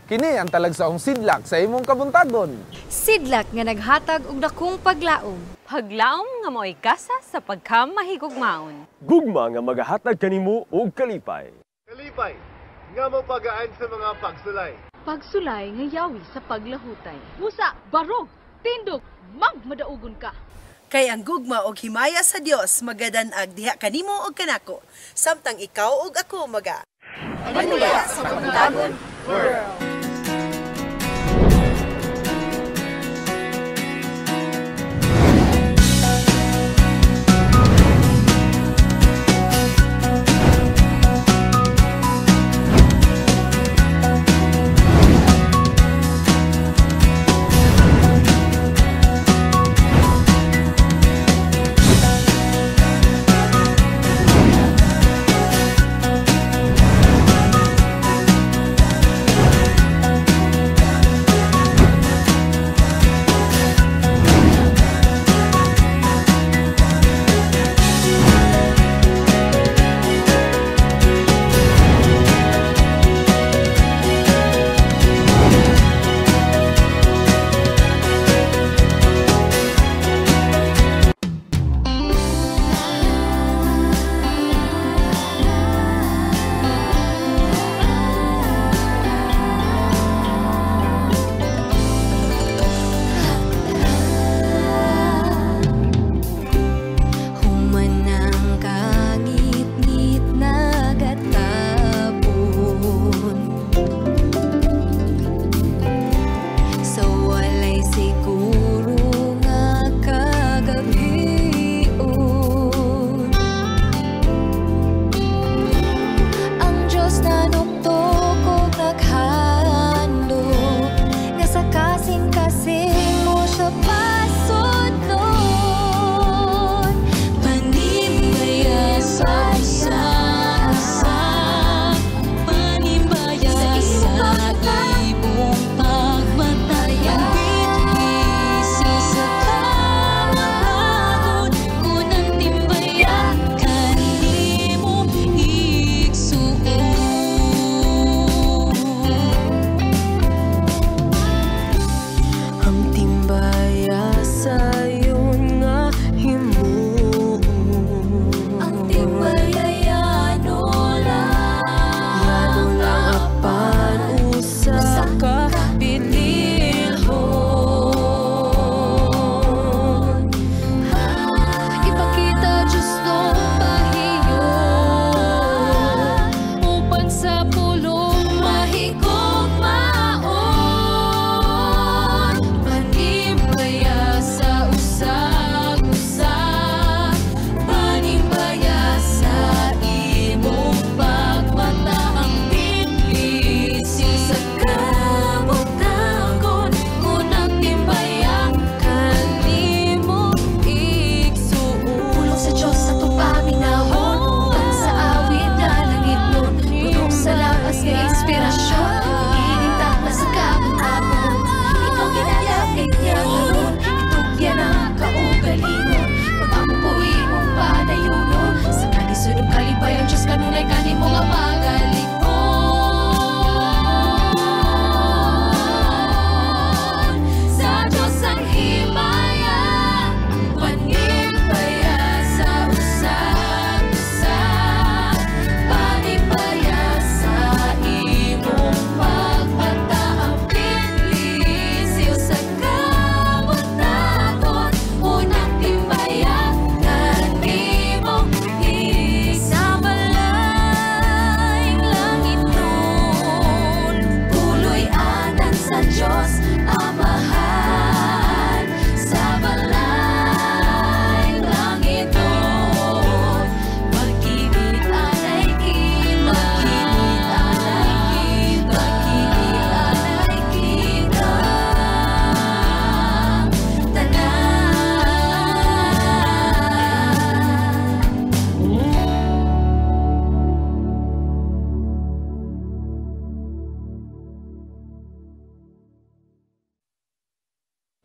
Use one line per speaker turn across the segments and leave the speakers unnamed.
Kini ang talagsaong sidlak sa imong kabuntagon.
Sidlak nga naghatag og dakong paglaom.
Paglaom nga mo'y gasa sa pagkamahigugmaon.
Gugma nga magahatag kanimo og kalipay.
Kalipay nga mopagaan sa mga pagsulay.
Pagsulay nga yawi sa paglahutay. Busa, barog, tindog, magmadaugon ka.
Kay ang gugma og himaya sa Dios magadan-ag diha kanimo og kanako, samtang ikaw ug ako maga
Panuya sa Kabuntagon World.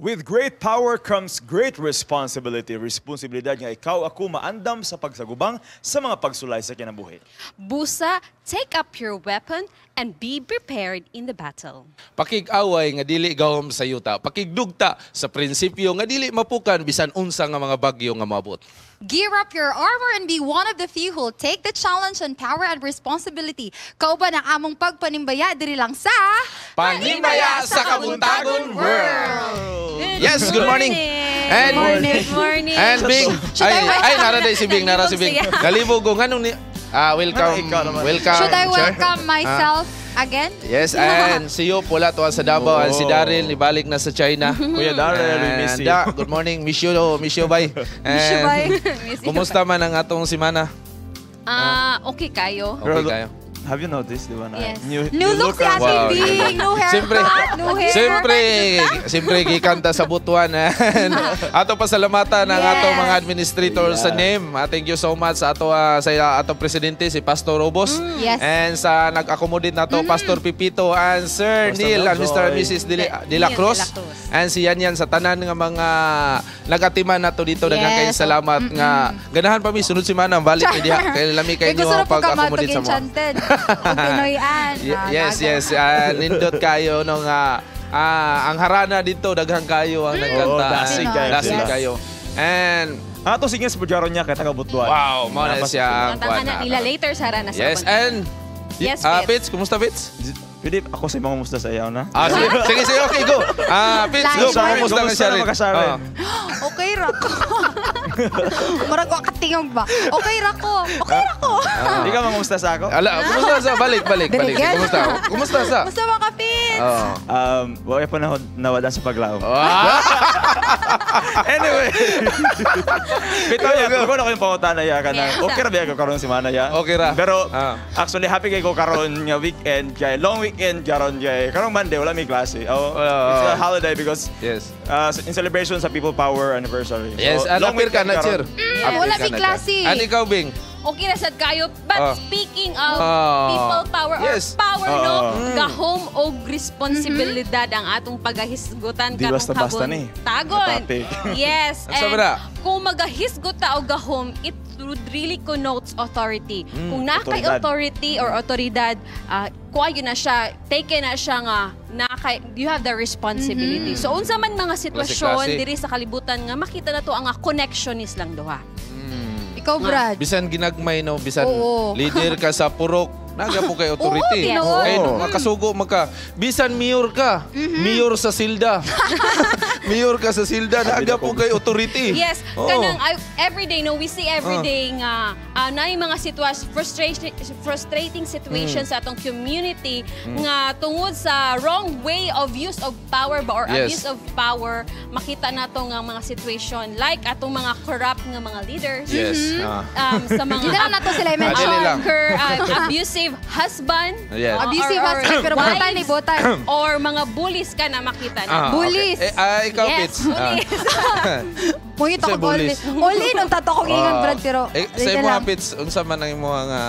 With great power comes great responsibility. Responsibilidad nga ikaw ako maandam sa pagsagubang sa mga pagsulay sa kinabuhi.
Busa, take up your weapon and be prepared in the battle.
Pakig-away nga dili gahom sa yuta. Pakigdugta sa prinsipyo nga dili mapukan bisan unsa nga mga bagyo nga moabot.
Gear up your armor and be one of the few who'll take the challenge on power and responsibility. Kauban ang among pagpanimbaya diri lang sa
Panimbaya sa Kabuntagon World! Yes, good morning. And
Good morning.
And Bing,
Should
ay,
I
ay, nara day si Bing, nara si Bing.
Nalibog siya.
Nalibog ko nganong ni. Ah, welcome.
Ikaw naman.
Welcome.
Should I
sir.
welcome myself again?
Yes, and si Yop wala tuwa sa Davao and si Daryl nibalik na sa China.
Kuya Daryl, we miss
And,
you.
Da, good morning. Miss you, miss you, bye.
Miss you,
And,
bye.
Miss you.
Kumusta man ang atong semana?
Ah, okay kayo.
Okay kayo.
Have you noticed, di ba na?
Yes.
New look si Ate
Wow.
Bing. New haircut.
Siyempre.
New hair.
Siyempre, siyempre gikanta sa Butuan. And ato pasalamatan ang ato mga administrator sa NEM. Thank you so much sa ato sa ato presidente si Pastor Robos.
Yes.
And sa nag-accommodate nato Pastor Pipito and Sir
Pastor
Neil and Mr. and
Meljoy.
Mrs. De, De La
Neil
Cruz.
De La Cruz.
And si Yan Yan sa tanan nga mga nagatiman nato dito, daghan kayong salamat nga ganahan pa mi sunod semana balik mi diha kay lami kay
Kay gusto
inyo
na po ka
pag-accommodate
matog
sa mga.
enchanted. O Pinoyan.
Yes, yes. Nindot kayo nung ang harana dito, daghan kayo ang nagkanta.
Oh, dasig
kayo
Dasig
sila.
kayo. And
Ang ato sige sa Pujaro niya kay taga Butuan.
Wow, mao na siya ang
Tangan
kuwan
na nila later sa Harana sa
Yes,
Kabuntagon.
and
Yes,
Fitz, kumusta, Fitz?
Pwede ako sa mga musta sa iyaw na.
Sige, sige, sige, okay, go. Fitz, go.
Sharon,
Kumusta ka,
kumusta
Sharon?
naman ka, Sharon?
Okay ra ko. Murag wa katingog ba? Okay ra ko. Okay ra ko.
Di ka mangamusta sa ako?
Ala, kumusta sa? Balik, balik, balik.
Dili,
Kumusta? Kumusta sa?
Basta mga kapits.
Oh.
Wala pa na nawala sa paglaom.
Ah!
Anyway. Bitaw ya, ko na kayong pangutana ya ka na.
Yes.
Okay ra ba ko karon si Mana ya?
Okay ra.
Pero actually happy kay ko karon nga weekend kay long weekend karon kay karong Monday wala may klase. Oh, it's a holiday because in celebration sa People Power anniversary.
Yes,
So,
and
long
apir ka
weekend
na, Chair.
karon.
Apir
Wala
ka
may
na, Chair.
klase.
And ikaw, Bing?
Okay na sad kayo. But speaking of people power or power, no? Gahom og responsibilidad ang atong pagahisgutan
Di
karong
basta-basta ni.
Tagon.
Topic.
Yes.
Ang sabi
And
na?
kung magahisgot ta og gahom, it would really connotes authority. Kung naa kay
Otoridad.
authority or otoridad, kuha yun na siya, take na siya nga, na kay, you have the responsibility. So unsa man mga sitwasyon
Klase-klase.
diri sa kalibutan nga makita na to ang connection is lang duha.
Ikaw, Brad.
Bisan ginagmay no, bisan leader ka sa purok, naga po kay authority.
Oo, tinuod.
Kay no, makasugo maka. Bisan mayor ka, mayor sa Silda. Mayor ka sa Silda, naga po kay authority.
Yes, kanang every day no, we see every day nga naay mga sitwasyon frustrating situation sa atong community nga tungod sa wrong way of use of power ba or abuse of power, makita nato nga mga situation like atong mga corrupt nga mga leaders. Sa mga
Di na lang nato sila i-mention.
Dili lang.
Abusive husband.
Abusive husband, pero butan ni
wives,
butan.
or mga bullies ka na makita na.
Bullies.
Okay. Eh, ikaw,
Yes,
Fitz.
bullies.
Mungit
Sa
ako all
bullies.
in. All in, unta to akong ingon, Brad, pero
Eh, sa
dili
imo,
lang.
Fitz, unsa man ang imo nga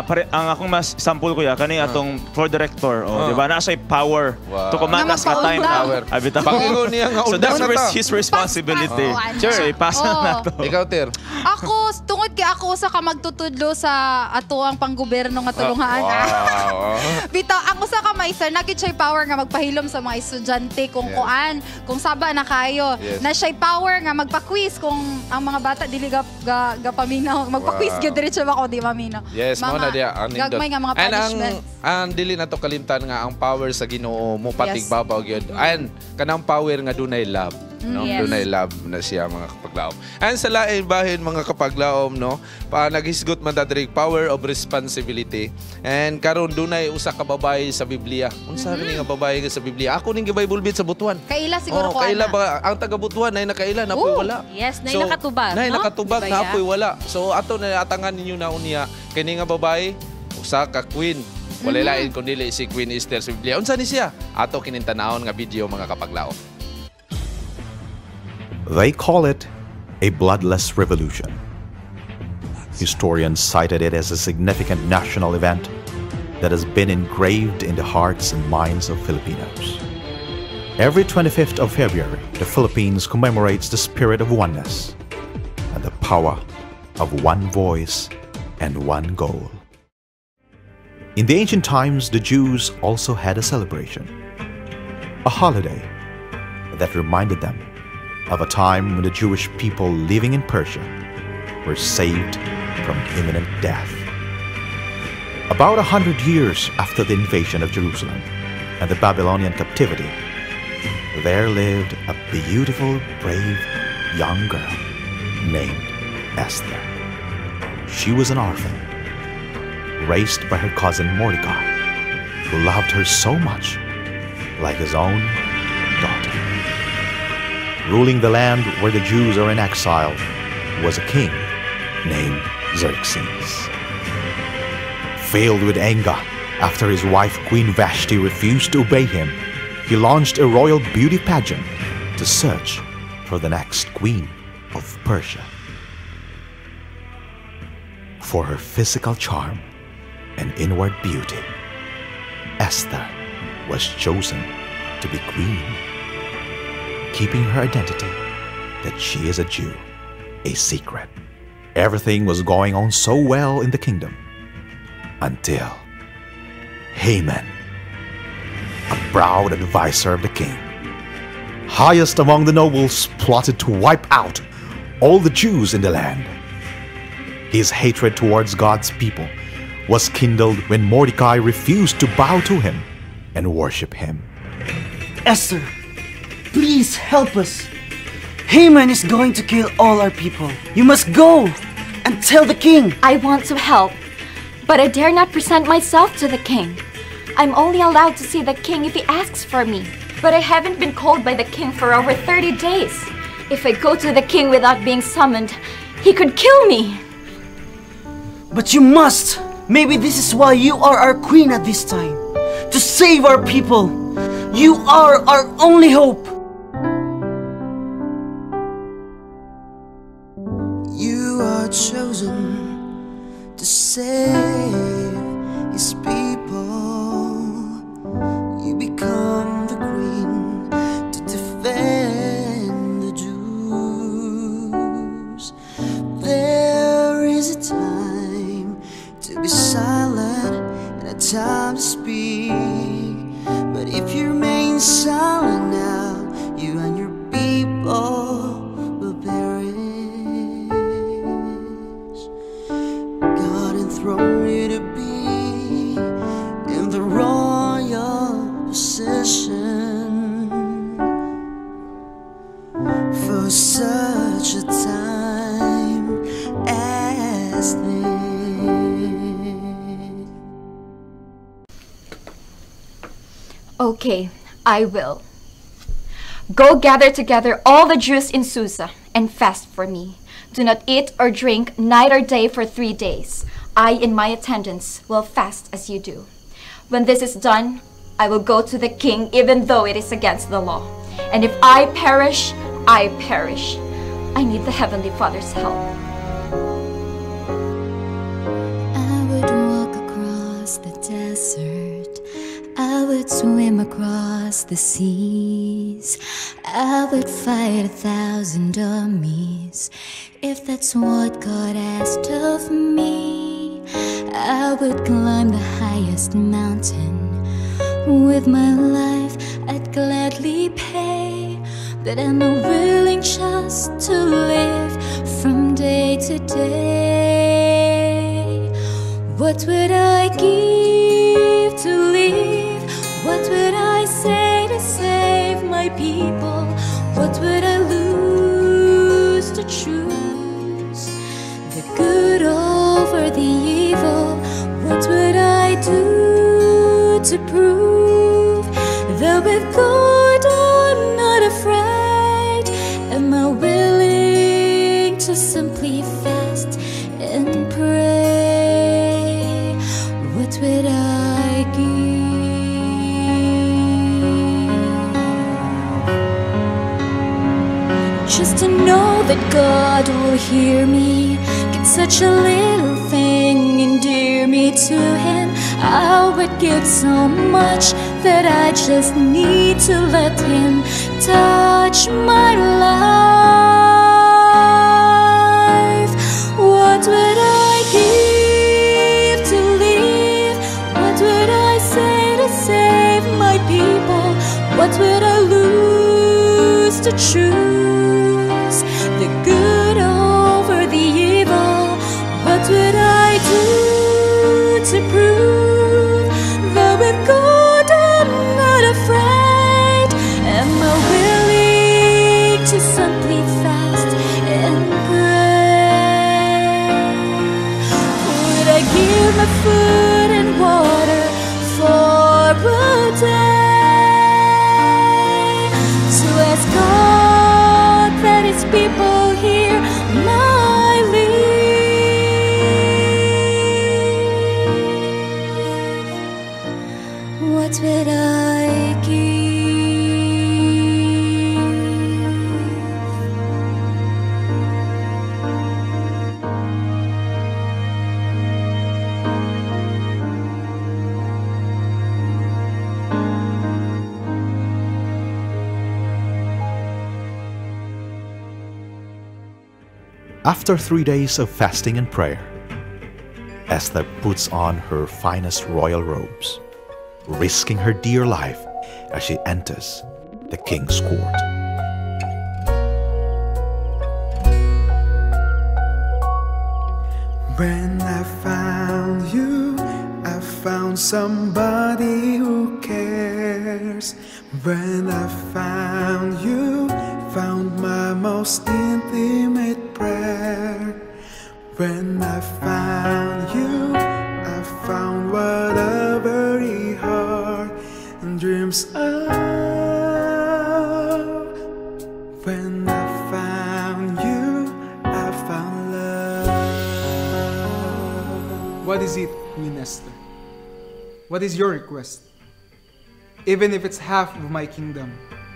Pare, ang akong mas sample ko ya kani atong floor director, oh, di ba? Naa siya power to command
Nga
us nga time.
magpaundang.
Power.
Abi ta.
Pangingon niya nga
So
undang
that's
na ta.
his responsibility.
Pas, pas,
Sure.
So ipasa na to.
Ikaw, Ter.
Ako, tungod kay ako sa ka magtutudlo sa ato ang panggobyerno nga tulungan.
Wow.
Bitaw, ang usa ka maisa, nagit siya'y power nga magpahilom sa mga estudyante kung kuan, kung saba na kayo. Na siya'y power nga magpa-quiz kung ang mga bata dili ga, ga, ga paminaw. Magpa-quiz gyud diretso ba ko di maminaw.
Yes, mao na diya ang nindot.
Gagmay nga mga
And
punishments.
ang dili na to kalimtan nga ang power sa Ginoo mo patigbabaw gyud. And kanang power nga dunay love. No? Dunay love na siya, mga kapaglaom. And sa lain bahin, mga kapaglaom, no, pa naghisgot man ta diri power of responsibility. And karon dunay usa ka babae sa Biblia. Unsa mm nga babae nga sa Biblia? Ako ning gi-Bible beat sa Butuan.
Kaila siguro
Oh,
ko
kaila
ana.
ba ang taga Butuan nay nakaila na po'y
Ooh.
wala.
Yes, nay nakatubag,
Nay
no?
nakatubag
Diba
na
ya?
po'y wala. So ato na atangan ninyo na unya kini nga babae usa ka queen. Wala lain kundi si Queen Esther sa Biblia. Unsa ni siya? Ato kining tanawon nga video, mga kapaglaom.
They call it a bloodless revolution. Historians cited it as a significant national event that has been engraved in the hearts and minds of Filipinos. Every 25th of February, the Philippines commemorates the spirit of oneness and the power of one voice and one goal. In the ancient times, the Jews also had a celebration, a holiday that reminded them of a time when the Jewish people living in Persia were saved from imminent death. About 100 years after the invasion of Jerusalem and the Babylonian captivity, there lived a beautiful, brave young girl named Esther. She was an orphan, raised by her cousin Mordecai, who loved her so much, like his own daughter. Ruling the land where the Jews are in exile was a king named Xerxes. Filled with anger after his wife Queen Vashti refused to obey him, he launched a royal beauty pageant to search for the next queen of Persia. For her physical charm and inward beauty, Esther was chosen to be queen, keeping her identity, that she is a Jew, a secret. Everything was going on so well in the kingdom until Haman, a proud advisor of the king, highest among the nobles, plotted to wipe out all the Jews in the land. His hatred towards God's people was kindled when Mordecai refused to bow to him and worship him.
Esther, please help us. Haman is going to kill all our people. You must go and tell the king.
I want to help, but I dare not present myself to the king. I'm only allowed to see the king if he asks for me. But I haven't been called by the king for over 30 days. If I go to the king without being summoned, he could kill me.
But you must! Maybe this is why you are our queen at this time. To save our people. You are our only hope.
You are chosen to save his people. You become the queen to defend the Jews. There is a time to be silent and a time to speak. But if you remain silent now, you and your people will perish. God enthroned you to be in the royal position for such a time as this.
Okay, I will. Go gather together all the Jews in Susa and fast for me. Do not eat or drink night or day for 3 days. I and my attendants will fast as you do. When this is done, I will go to the king, even though it is against the law. And if I perish, I perish. I need the Heavenly Father's help.
I would walk across the desert. I would swim across the seas. I would fight 1,000 armies if that's what God asked of me. I would climb the highest mountain. With my life, I'd gladly pay. But am I willing just to live from day to day? What would I give to live? What would I say to save my people? What would I lose to choose the good over the evil? What would I do to prove that with God I'm not afraid? Am I willing to simply fast and pray? What would I give? Just to know that God will hear me. Can such a little thing endear me to Him? I would give so much that I just need to let Him touch my life. What would I give to live? What would I say to save my people? What would I lose to choose the good over the evil? What would I do to prove that with God I'm not afraid? Am I willing to simply fast and pray? Would I give my food and water for a day to ask God that His people hear my leave? What would I give?
After 3 days of fasting and prayer, Esther puts on her finest royal robes, risking her dear life as she enters the king's court.
When I found you, I found somebody who cares. When I found you, found my most intimate prayer. When I found you, I found what a very heart dreams of. When I found you, I found love.
What is it, Queen Esther? What is your request? Even if it's half of my kingdom,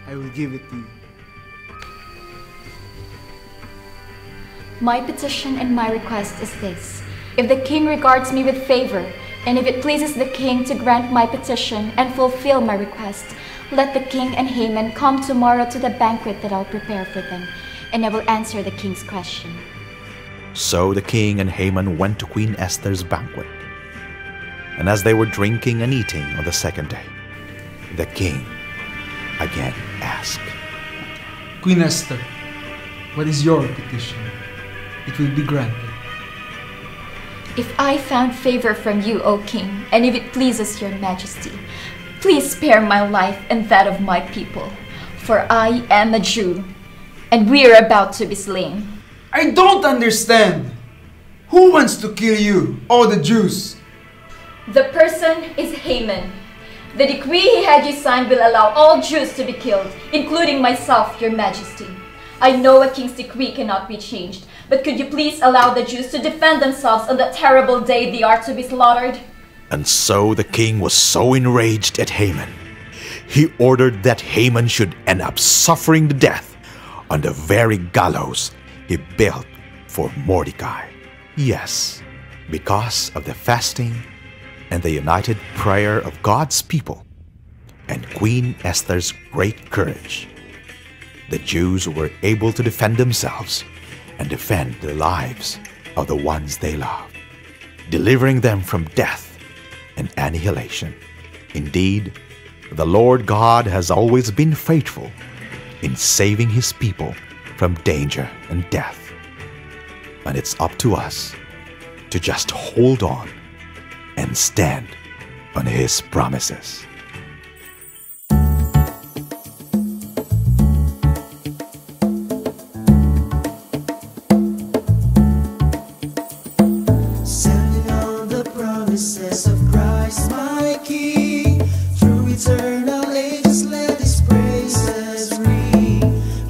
I will give it to you.
My petition and my request is this. If the king regards me with favor, and if it pleases the king to grant my petition and fulfill my request, let the king and Haman come tomorrow to the banquet that I'll prepare for them, and I will answer the king's question.
So the king and Haman went to Queen Esther's banquet. And as they were drinking and eating on the second day, the king again asked,
Queen Esther, what is your petition? It will be granted.
If I found favor from you, O king, and if it pleases your majesty, please spare my life and that of my people, for I am a Jew, and we are about to be slain.
I don't understand! Who wants to kill you, all the Jews?
The person is Haman. The decree he had you sign will allow all Jews to be killed, including myself, your majesty. I know a king's decree cannot be changed, but could you please allow the Jews to defend themselves on that terrible day they are to be slaughtered?
And so the king was so enraged at Haman, he ordered that Haman should end up suffering the death on the very gallows he built for Mordecai. Yes, because of the fasting and the united prayer of God's people and Queen Esther's great courage, the Jews were able to defend themselves and defend the lives of the ones they love, delivering them from death and annihilation. Indeed, the Lord God has always been faithful in saving his people from danger and death. And it's up to us to just hold on and stand on his promises.
Standing on the promises of Christ, my King, through eternal ages let His praises ring.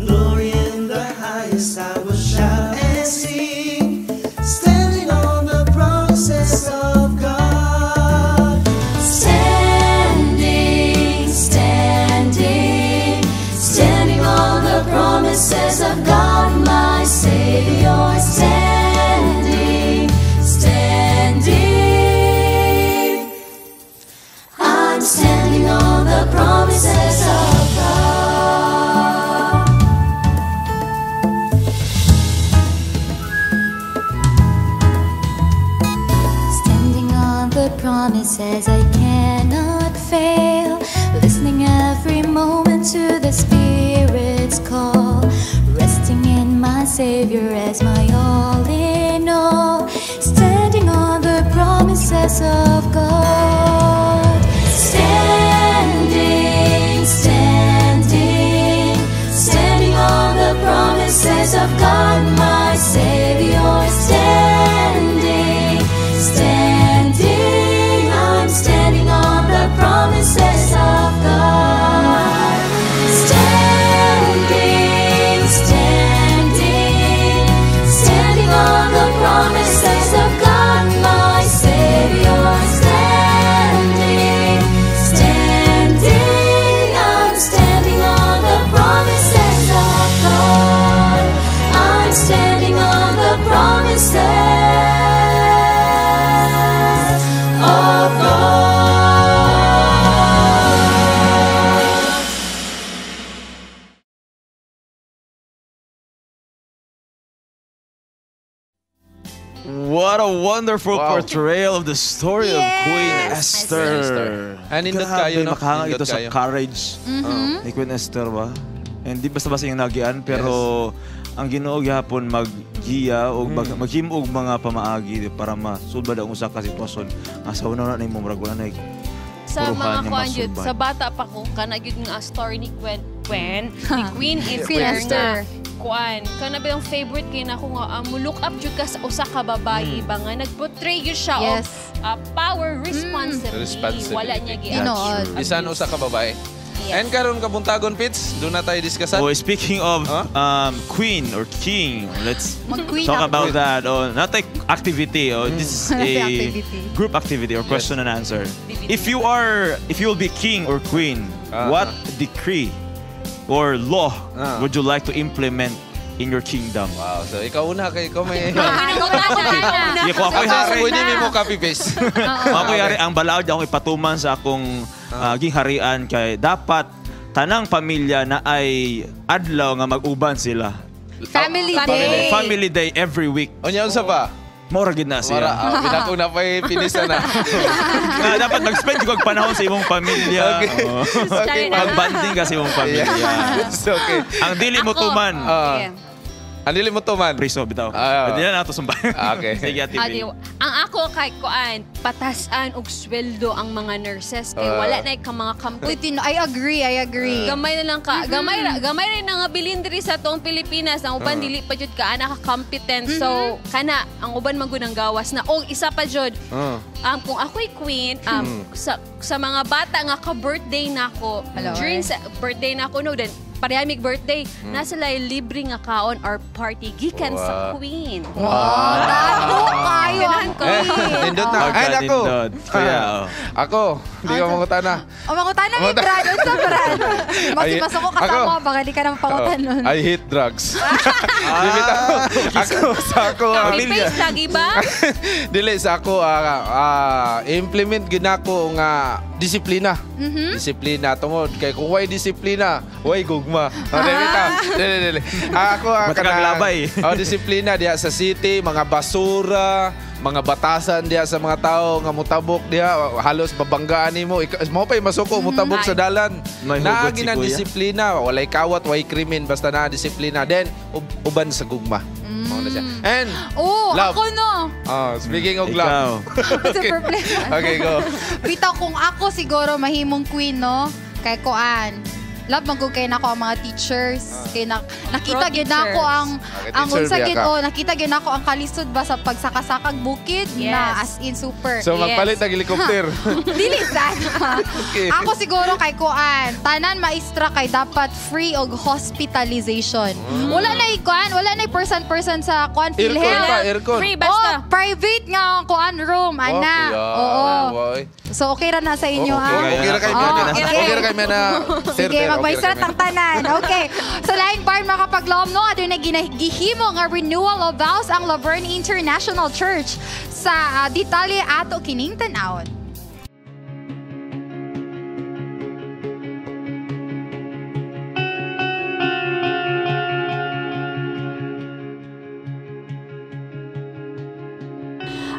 Glory in the highest, I will shout and sing. Standing on the promises of God.
Standing the promises I cannot fail. Listening every moment to the Spirit's call, resting in my Savior as my all in all, standing on the promises of God. Standing, standing, standing on the promises of God, my Savior. Standing, standing, I'm standing on the promises of God. Standing, standing, standing on the promises of God, my Savior. Standing, standing, I'm standing on the promises of God. I'm standing on the promises of God.
What a wonderful portrayal of the story of Queen Esther.
And nindot
Grabe,
kayo, no?
makahanga
Nindot
ito sa
kayo.
courage ni Queen Esther ba? And di basta-basta yung nagian, pero ang Ginoo gihapon maggiya o maghimo og mga pamaagi para masulbad ang usa ka sitwasyon nga sa una na nimo murag wala na
Sa
puruhan
mga
nga
kuan jud,
masulbad.
sa bata pa ko kana gyud nga story ni Gwen, Gwen, ni Queen Esther,
Queen Esther.
nga kuan. Kana ba yung favorite kay nako nga mo look up jud ka sa usa ka babae ba nga nagportray gyud siya of power responsibly.
Responsibility.
Wala niya gi.
Ginood.
Bisan usa ka babae. And karon kabuntagon Pits, doon na tayo diskasan.
Oh, speaking of queen or king, let's
Mag-queen
talk
ako.
about that. Oh, not like activity. Oh, this is
Not
a
activity.
group activity or question and answer. If you will be king or queen, what decree or law would you like to implement in your kingdom?
Wow, so ikaw una kay ikaw may
Sige, kung ako'y hari.
Pwede mo copy paste.
Kung ako'y hari, ang balaod akong ipatuman sa akong gingharian kay dapat tanang pamilya na ay adlaw nga mag-uban sila.
Family day.
Family day every week.
Unya unsa pa?
Mora gid na siya.
Mara, pinakuna pa pinisa na.
Nga dapat mag-spend kag panahon sa imong pamilya.
Okay.
Oo.
Okay.
Mag-bonding ka sa imong pamilya.
Yes, okay.
Ang dili mo tuman.
Ang dili mo tuman.
Priso bitaw. Hindi na nato sumba.
Okay.
Sige, Ate
Ate,
Bill.
ang ako kay kuan patasan og sweldo ang mga nurses kay wala na ka mga
Uy,
company.
I agree, I agree.
Gamay na lang ka, gamay gamay ra na nga bilin diri sa atong Pilipinas ang uban dili pa jud ka ana ka competent. So kana ang uban man gud ang gawas na og isa pa jud. Kung ako'y queen, sa mga bata nga ka-birthday nako, during sa birthday nako no then parehang birthday, nasa lay libre nga kaon or party gikan sa queen.
Wow. Kayo ang queen.
Nindot na. Ay, nako.
Nindot. Kaya, oh.
Ako, hindi ka mangutana.
O, mangutana ni Brad. Unsa, Brad? Mas ko kasama, baka di ka na mapangutan nun.
I hate drugs. Di bitaw. Ako, sa ako.
Copy paste lagi ba?
Dili, sa ako, implement ginako nga disiplina. Disiplina. Tungod kay kung way disiplina, way gugma. O, dili ta. Dili, dili. Ako,
Matakaglabay.
Oh, disiplina diha sa city, mga basura, mga batasan diha sa mga tao nga mutabok diha, halos babanggaan nimo. Mao pay masuko mutabok sa dalan.
May hugot si
Naagi na
kuya.
disiplina, walay kawat, way krimen, basta na disiplina. Then uban sa gugma. Mao na siya. And
Oh,
love.
ako no.
Oh, speaking of
Ikaw.
love.
Sa problema.
Okay, go.
Bitaw kung ako siguro mahimong queen, no? Kay kuan. Love man gud kay nako ang mga teachers. Kay nakita gyud nako ang
Okay,
ang
teacher
unsa
biya
gyud
ka.
oh, nakita gyud nako ang kalisod ba sa pagsakasakag bukid na as in super.
So magpalit ang helicopter.
Dili sana.
Okay.
Ako siguro kay kuan, tanan maestra kay dapat free og hospitalization. Wala na kuan, wala na person-person sa kuan
Aircon
PhilHealth.
pa, aircon.
Free basta.
Oh, private nga ang kuan room, ana. Oo. So okay ra na sa inyo
Oh,
ha.
okay, okay ra kay
Oh,
Mena.
okay.
Okay ra kay Mena. Sir,
Sige,
sir,
magmaestra
okay ra kay
tang tanan. Okay. Sa laing part mga kapaglom, no, adunay ginahimo nga renewal of vows ang Laverne International Church sa detalye ato kining tan-awon.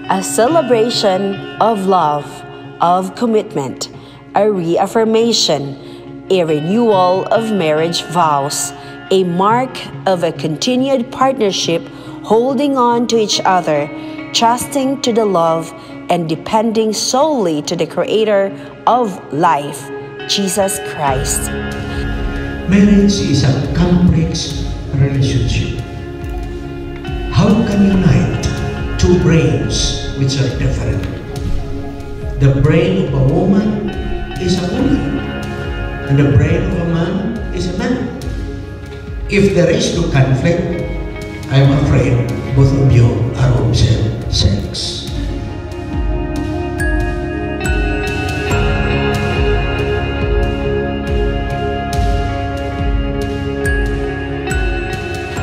A celebration of love, of commitment, a reaffirmation, a renewal of marriage vows, a mark of a continued partnership, holding on to each other, trusting to the love, and depending solely to the Creator of life, Jesus Christ.
Marriage is a complex relationship. How can you unite two brains which are different? The brain of a woman is a woman, and the brain of a man is a man. If there is no conflict, I'm afraid both of you are of same sex.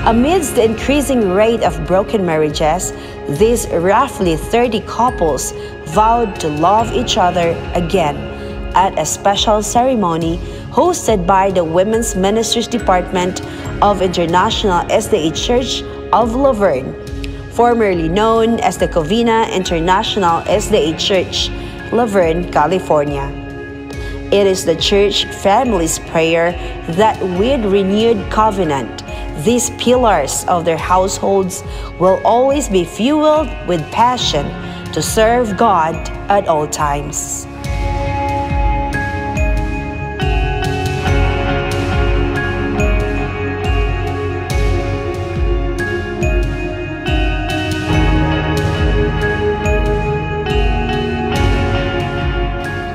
Amidst the increasing rate of broken marriages, these roughly 30 couples vowed to love each other again at a special ceremony hosted by the Women's Ministries Department of International SDA Church of La Verne, formerly known as the Covina International SDA Church, La Verne, California. It is the church family's prayer that with renewed covenant, these pillars of their households will always be fueled with passion to serve God at all times.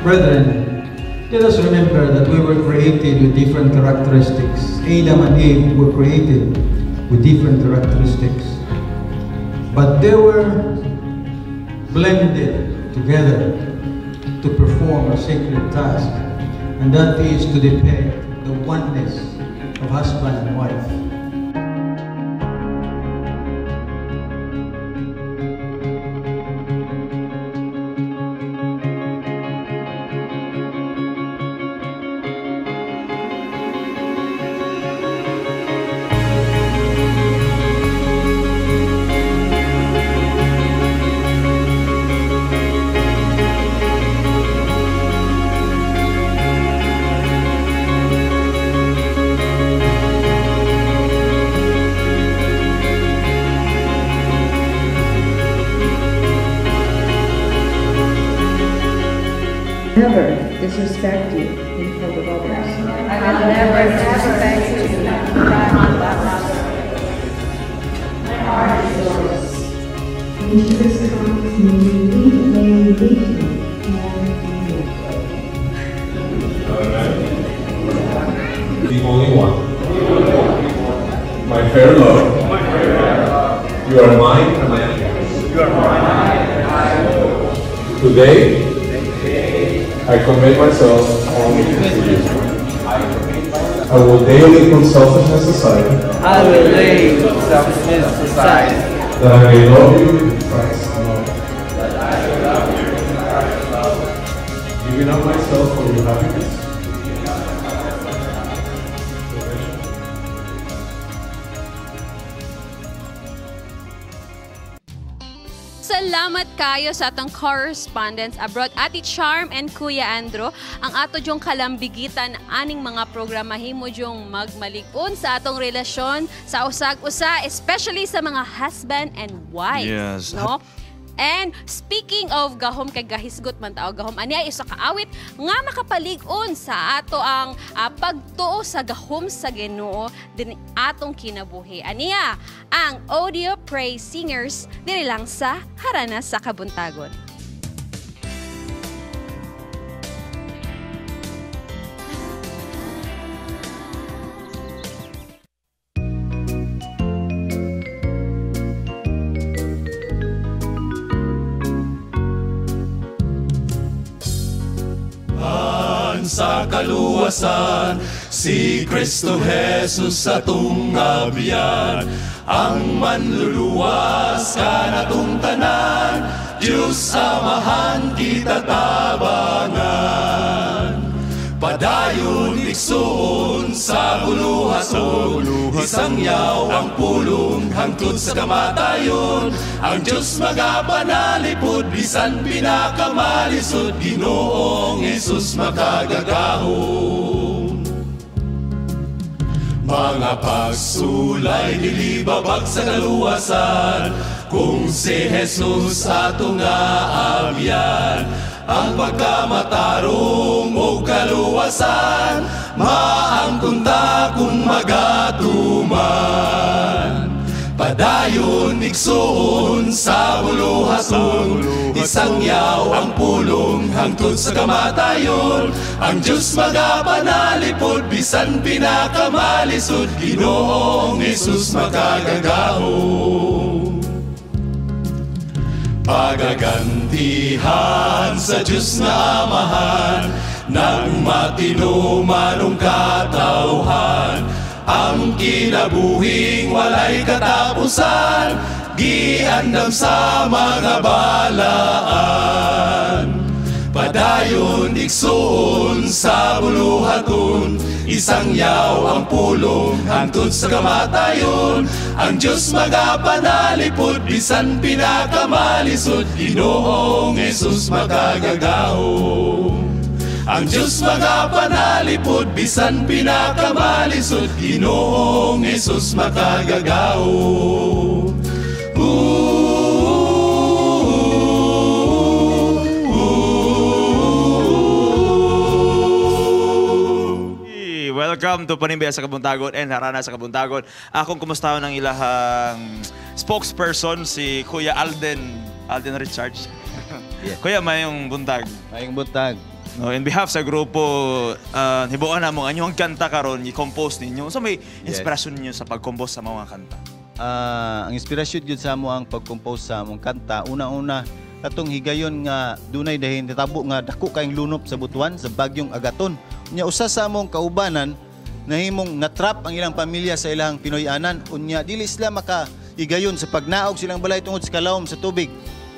Brethren, let us remember that we were created with different characteristics. Adam and Eve were created with different characteristics, but they were blended together to perform a sacred task, and that is to depict the oneness of husband and wife.
Never disrespect you in front of others.
I will never disrespect you in front of others.
My heart is yours. In Jesus Christ, may we live, may we live, and be
The only one. My fair love. You are mine and I am yours.
You are mine and I am yours.
Today, I commit myself only to you. I will daily put selfishness aside.
I will lay selfishness aside.
That I may love you with Christ's love.
That I may love you with Christ's love.
Giving up myself for your happiness.
Salamat kayo sa atong correspondents abroad, Ate Charm and Kuya Andrew. Ang ato dyong kalambigitan aning mga programa himo dyong magmalig-on sa atong relasyon sa usag-usa, especially sa mga husband and wife.
Yes.
No? And speaking of gahom kay gahisgot man tao gahom, ani ay usa ka awit nga makapalig-on sa ato ang pagtuo sa gahom sa Ginoo din atong kinabuhi. Aniya ang Audio Praise Singers diri lang sa Harana sa Kabuntagon.
Sa kaluwasan, si Kristo Jesus atong abyan, ang manluluwas kanatong tanan, Diyos Amahan kita tabangan. Padayon igsoon sa buluhaton, isangyaw ang pulong hangtod sa kamatayon. Ang Diyos magapanalipod bisan pinakamalisod, Ginoong Hesus makagagahom. Mga pagsulay dili babag sa kaluwasan, kung si Jesus atong aabyan. Ang pagkamatarong o kaluwasan, maangkon ta kung magatuman. Padayon igsuon sa buluhaton, isangyaw ang pulong hangtod sa kamatayon. Ang Diyos magapanalipod bisan pinakamalisod, Ginoong Hesus makagagahom. Pagagantihan sa Diyos na Amahan ng matinumanong katauhan, ang kinabuhing walay katapusan, giandam sa mga balaan. Padayon igsuon sa buluhaton, isangyaw ang pulong hangtod sa kamatayon. Ang Diyos magapanalipod bisan pinakamalisod, Ginoong Hesus makagagahom. Ang Diyos magapanalipod bisan pinakamalisod, Ginoong Hesus makagagahom.
Welcome to Panimbaya sa Kabuntagon and Harana sa Kabuntagon. Akong kumustahan ng ilahang spokesperson, si Kuya Alden Richards. Yeah. Kuya, mayong buntag.
Mayong buntag.
No, in behalf sa grupo, hibuan na mo ang inyong kanta karon, i-compose ninyo. So may inspirasyon ninyo sa pag-compose sa mga kanta?
Ang inspirasyon gyud sa amo ang pag-compose sa among kanta, una-una katong higayon nga dunay dahin natabo nga dako kayong lunop sa Butuan sa bagyong Agaton. Unya usa sa among kaubanan nahimong natrap ang ilang pamilya sa ilang Pinoy-anan. Unya dili sila makaigayon sa pagnaog silang balay tungod sa kalawom sa tubig.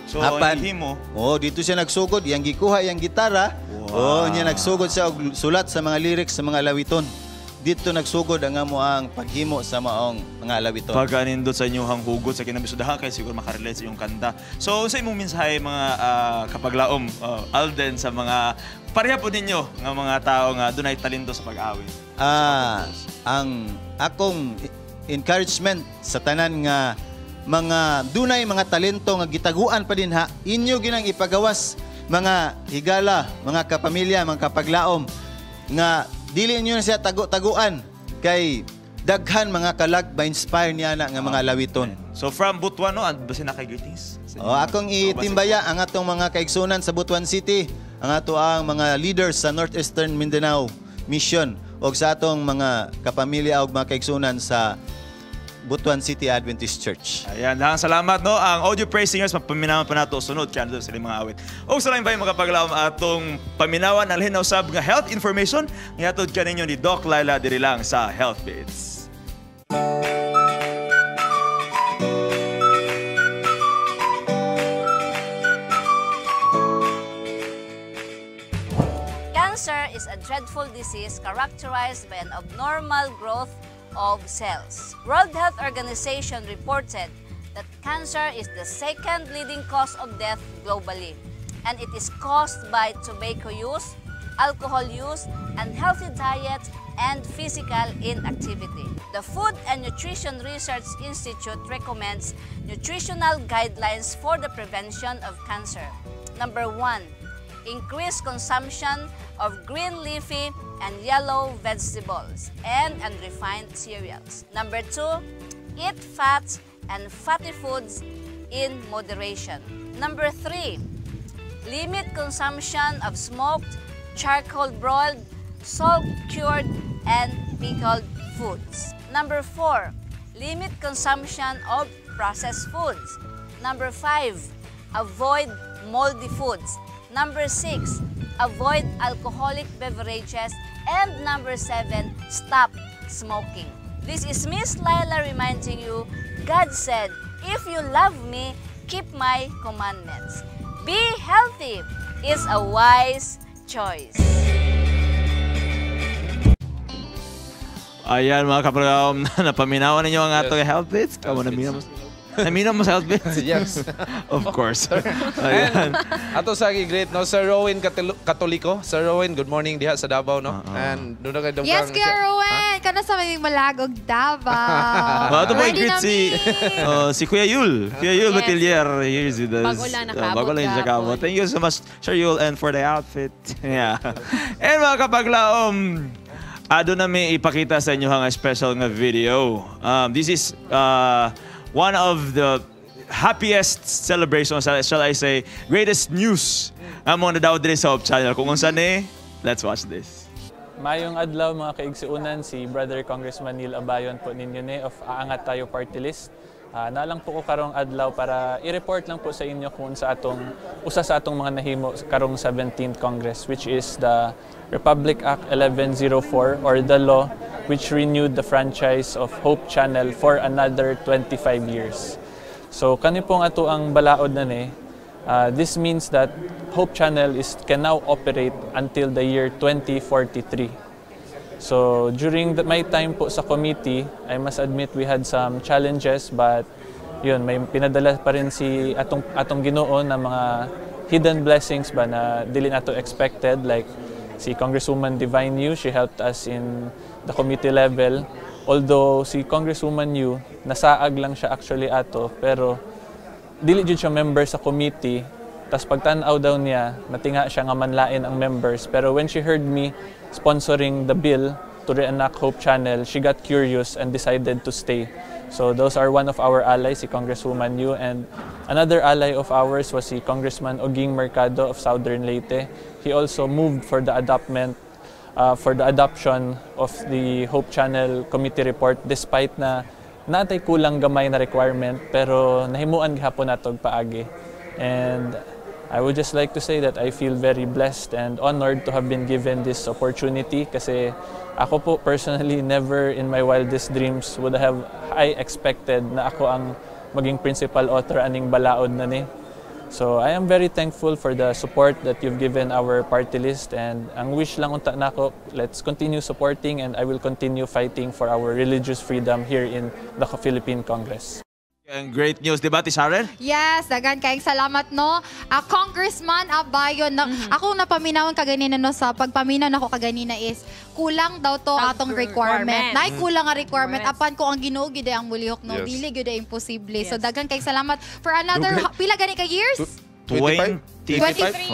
So, apan, himo.
Oh, dito siya nagsugod, iyang gikuha iyang gitara.
Wow.
Oh, niya nagsugod siya og sulat sa mga lyrics sa mga lawiton. Dito nagsugod ang amo ang paghimo sa maong mga lawiton.
Pagkanindot sa inyong hugot sa kinabisudahan kay siguro makarelate sa inyong kanta. So, sa imong mensahe mga kapaglaom, Alden, sa mga pareha po ninyo nga mga tao nga dunay talento sa pag-awit.
Ang akong encouragement sa tanan nga mga dunay mga talento nga gitaguan pa din ha, inyo ginang ipagawas mga higala, mga kapamilya, mga kapaglaom nga dili niyo na siya tago-taguan kay daghan mga kalag ba-inspire niya na nga mga lawiton.
So from Butuan, no, basin na kay greetings.
Oh, akong itimbaya ang atong mga kaigsunan sa Butuan City, ang ato ang mga leaders sa Northeastern Mindanao Mission og sa atong mga kapamilya og mga kaigsunan sa Butuan City Adventist Church.
Ayan, dahang salamat, no. Ang Audio Praise Singers, mapaminawan pa nato sunod kaya nandun sila mga awit. O sa laing bahay makapaglaom atong paminawan ang lahin na usab nga health information ngihatod kaninyo ni Doc Laila diri lang sa Health Beats.
Cancer is a dreadful disease characterized by an abnormal growth of cells. World Health Organization reported that cancer is the second leading cause of death globally, and it is caused by tobacco use, alcohol use, unhealthy diet, and physical inactivity. The Food and Nutrition Research Institute recommends nutritional guidelines for the prevention of cancer. Number 1, increase consumption of green leafy and yellow vegetables and unrefined cereals. Number 2, eat fats and fatty foods in moderation. Number 3, limit consumption of smoked, charcoal broiled, salt-cured, and pickled foods. Number 4, limit consumption of processed foods. Number 5, avoid moldy foods. Number 6, avoid alcoholic beverages. And number 7, stop smoking. This is Miss Laila reminding you, God said, if you love me, keep my commandments. Be healthy is a wise choice.
Ayan mga kaprogram, napaminawan ninyo ang atong health bits. Kamo naminaw mo sa health bits?
Yes.
Of course.
Ayan. Ato sa great no, Sir Rowan Katoliko. Sir Rowan, good morning diha sa Davao no. And doon na kay Dongkang.
Yes, Kuya Rowan. Kana sa may Malagog, Davao.
Well, ato po
Ready
i-greet
na
si Kuya Yul. Kuya Yul
Yes.
Batilier here with us.
Bago lang nakaabot
Bago lang siya
gapon.
kaabot. Thank you so much, Sir Yul, and for the outfit. Yeah. And mga kapaglaom, ado na may ipakita sa inyo ang special nga video. This is one of the happiest celebrations, shall I say, greatest news ang mga nadaw diri sa Hope Channel. Kung unsa ni, let's watch this.
Mayong adlaw mga kaigsuunan, si Brother Congressman Neil Abayon po ninyo ni of Aangat Tayo Party List. Nalang po ko karong adlaw para i-report lang po sa inyo kung sa atong usa sa atong mga nahimo karong 17th Congress, which is the Republic Act 1104 or the law which renewed the franchise of Hope Channel for another 25 years. So kani pong ato ang balaod na ni, this means that Hope Channel can now operate until the year 2043. So during my time po sa committee, I must admit we had some challenges, but yun, may pinadala pa rin si atong Ginoo na mga hidden blessings ba na dili nato expected, like si Congresswoman Divine Yu, she helped us in the committee level. Although si Congresswoman Yu, nasaag lang siya actually ato, pero dili jud siya member sa committee. Tas pagtan-aw daw niya, natinga siya nga manlain ang members. Pero when she heard me sponsoring the bill to reenact Hope Channel, she got curious and decided to stay. So those are one of our allies, si Congresswoman Yu. And another ally of ours was si Congressman Oging Mercado of Southern Leyte. He also moved for the adoption of the Hope Channel committee report, despite na natay kulang gamay na requirement, pero nahimuan gihapon nato og paagi. And I would just like to say that I feel very blessed and honored to have been given this opportunity, kasi ako po personally, never in my wildest dreams would have I expected na ako ang maging principal author aning balaod na ni. So I am very thankful for the support that you've given our party list, and ang wish lang unta nako, let's continue supporting, and I will continue fighting for our religious freedom here in the Philippine Congress.
And great news, di ba, Ate Sharon?
Yes, daghan kayong salamat, no? Congressman Abayon, ako napaminawan kaganina, no, sa pagpaminaw nako kaganina is, kulang daw to atong requirement. Nay, kulang nga requirement. Apan ko ang Ginoo gid ang mulihok, no?
Yes.
Dili gid imposible. So daghan kayong salamat for another, pila gani ka years?
23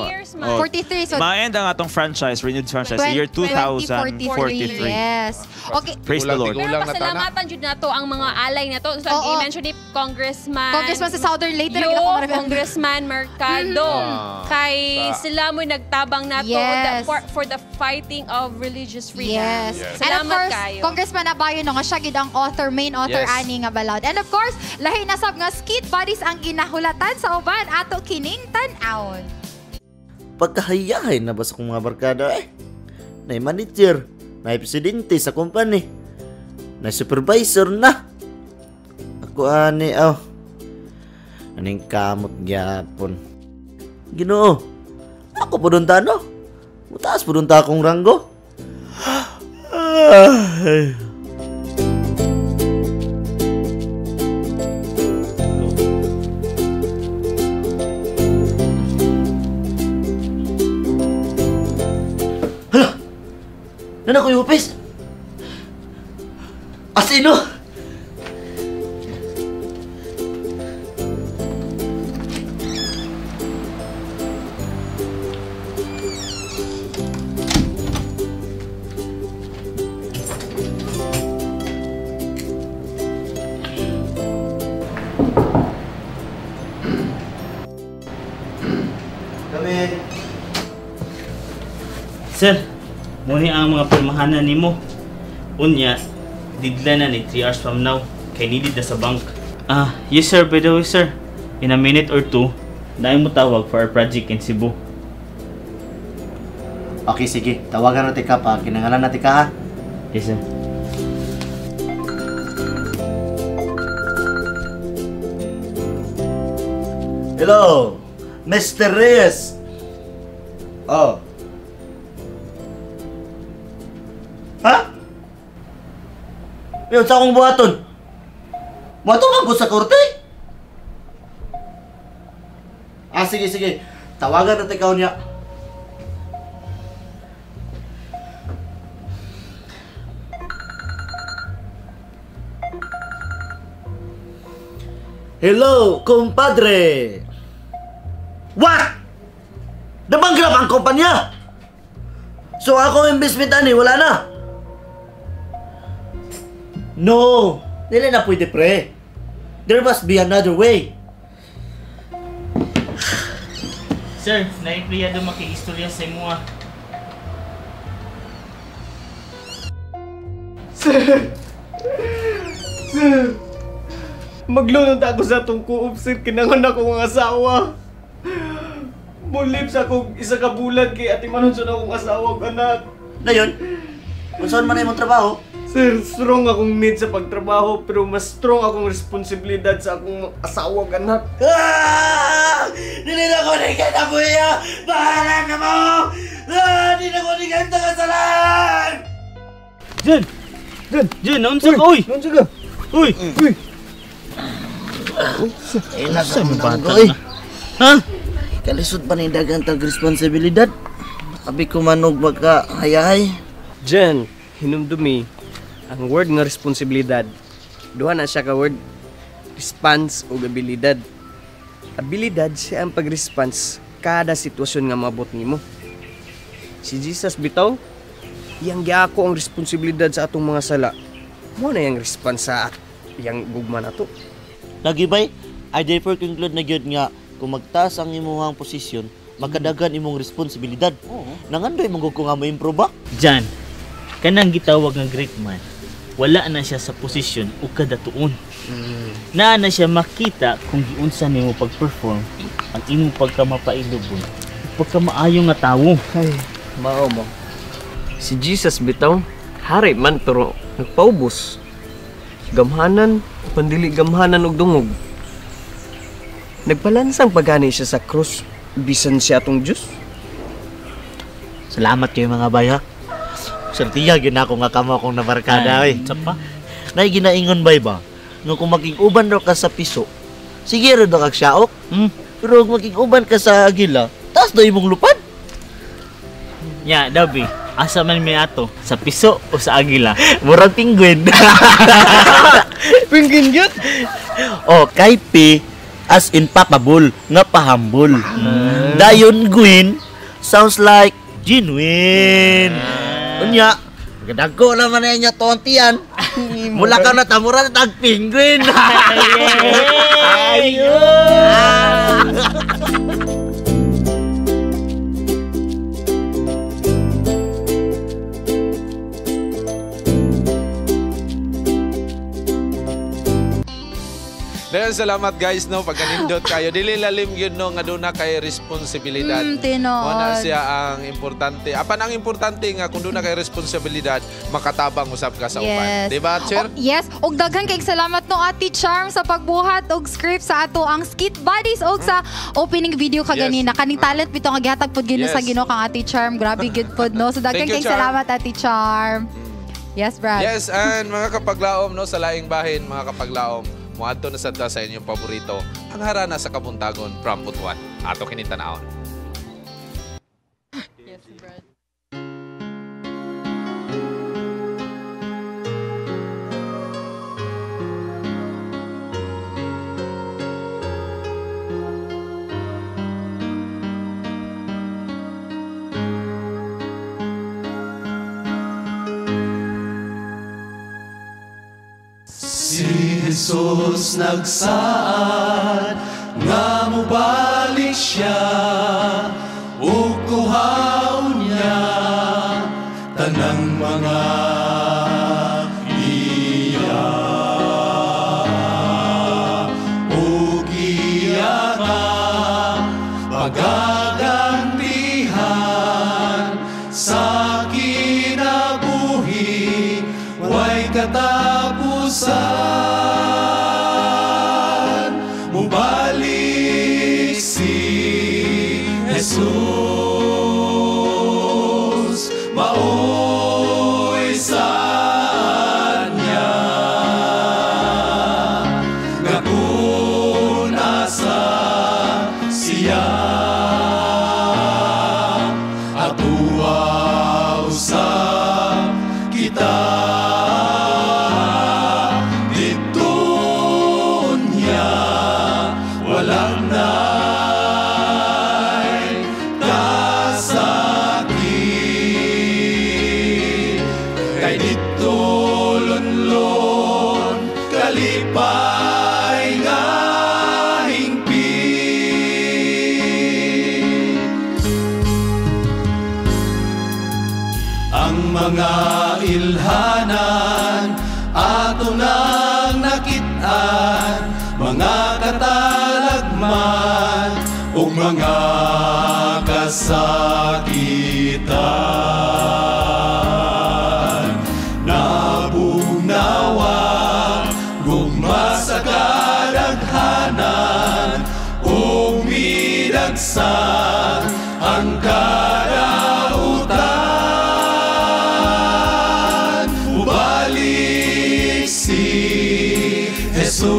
years, man.
43. So,
ma-end ang atong franchise, renewed franchise, year 2043.
Yes. Okay.
Praise the Lord.
Pero pasalamatan jud nato ang mga alay na to. So, i-mention ni Congressman.
Congressman sa Southern Leyte.
Yo, Congressman Mercado. Kay sila mo nagtabang nato
Yes.
for the fighting of religious freedom.
Yes. And of
Salamat
course,
kayo.
Congressman Abayon, no, nga siya gid ang author, main author
Yes.
ani nga balaod. And of course, lahi na sab nga skit buddies ang ginahulatan sa uban ato kining tan-awon.
Pagkahayahay na ba sa kong mga barkada eh? Nay manager, nay presidente sa company, nay supervisor na. Ako ani aw. Aning kamot gyapon. Ginoo, ako po doon ta no? Mutaas po doon ta akong ranggo. Ay. Nana ko yung office? Asino? Come in.
Sir, muni ang mga pirmahanan nimo. Unya, deadline na ni 3 hours from now. Kay needed na sa bank. Yes sir, by the way sir. In a minute or two, naay mo tawag for our project in Cebu.
Okay, sige. Tawagan natin ka pa. Kinangalan natin ka ha.
Yes sir.
Hello, Mr. Reyes. Oh. Ha? Yun, sa akong buhaton. Buhaton man ko sa korte. Ah, sige, sige. Tawagan na ikaw niya. Hello, kumpadre! What? Nabangrap ang kumpanya! So ako investment ani, wala na! No! Dili na pwede, pre. There must be another way.
Sir, naipriyado makiistorya sa imo ah.
Sir! Sir! Maglunod ako sa atong kuop, sir. Kinangan ako ang asawa. Mulip sa akong isa ka bulan kay ati manon sa akong asawa ug anak.
Dayon, kung saan man imong trabaho?
Sir, strong akong need sa pagtrabaho pero mas strong akong responsibilidad sa akong asawa ug anak.
Ah! Dili na ko ni kinabuhi! Bahala na mo! Ah! Dili na ko ni kasalan!
Jen! Jen! Jen, naunsa ka, oy!
Naunsa ka?
Uy!
Uy!
Eh, nasa mo bata na? Ha? Kalisod pa ni dagang tag responsibilidad. Abi ko manog magkahayahay.
Jen, hinumdumi, ang word nga responsibilidad, duha na siya ka word, response o abilidad. Abilidad siya ang pag-response kada sitwasyon nga maabot nimo. Si Jesus bitaw, iyang giako ang responsibilidad sa atong mga sala. Mo na iyang response sa iyang gugma nato.
Lagi bay, I therefore conclude na gyud nga kung magtaas ang imuhang posisyon, makadagan imong responsibilidad. Oo. Nangandoy man ko nga mo-improve ba?
Jan, kanang gitawag nga great man, wala na siya sa posisyon o kadatuon. Naa na siya makita kung giunsa nimo pag-perform ang imong pagkamapailubon, pagkamaayo nga tawo.
Ay, mao mo. Si Jesus bitaw, hari man pero nagpaubos. Gamhanan, pandili gamhanan og dungog. Nagpalansang pagani siya sa krus, bisan siya atong Diyos.
Salamat kayo mga bay ha. Sertiya gyud nako nga kamo akong nabarkada oy.
Sa pa?
Nay ginaingon bay ba? Nga kung maging-uban raw ka sa piso, sige ra daw kag saok. Pero kung maging-uban ka sa agila, taas daw imong lupad.
Nya, Dabi, asa man mi ato? Sa piso o sa agila?
Murag penguin.
Penguin gyud?
Oh, kay P as in papabol, nga pahambol. Dayon Gwyn sounds like genuine. Unya, gadagko naman na niya tontian. Mula ka na tamura na tag penguin. Ayun!
Dayon, salamat guys no pagkanindot kayo. Dili lalim gyud no nga duna kay responsibilidad.
Tinuod.
Mo na siya ang importante. Apan ang importante nga kung duna kay responsibilidad, makatabang usab ka sa uban.
Yes.
Di ba, Cher?
Oh, yes. Og daghan kay salamat no Ate Charm sa pagbuhat og script sa ato ang Skit Buddies og sa opening video kaganina.
Yes.
Kaning talent bitaw nga gihatag pod Ginoo
Yes.
sa Ginoo kang Ate Charm. Grabe gud pod no. So daghan
Thank you,
kay
Charm.
salamat Ate Charm. Yes, Brad.
Yes, and mga kapaglaom no sa laing bahin, mga kapaglaom, moadto na sad ta sa inyong paborito, ang harana sa Kabuntagon from Butuan. Ato kini tan-awon.
Yes, Brad.
Si Jesus nagsaad nga mobalik siya ug kuhaon niya tanang mga iya ug iya ka pagagantihan sa kinabuhi way katapusan. Mubalik si Jesus, maoy saad niya. mga ilhanan ato nang nakit-an, mga katalagman ug mga kasakitan. Nabugnawa, gugma sa kadaghanan ug midagsa ang kadautan. Mubalik si Jesus,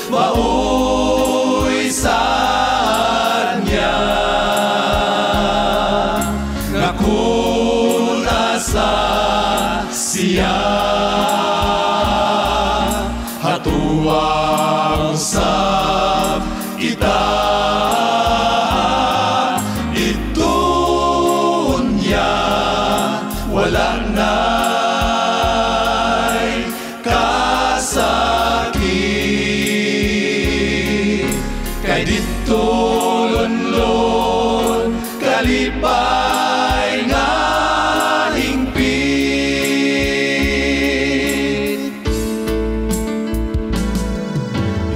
maoy saad niya nga kun asa siya, hatuang usab kita. Didto niya wala na'y kasakit, kay didto lunlon, kalipay nga hingpit.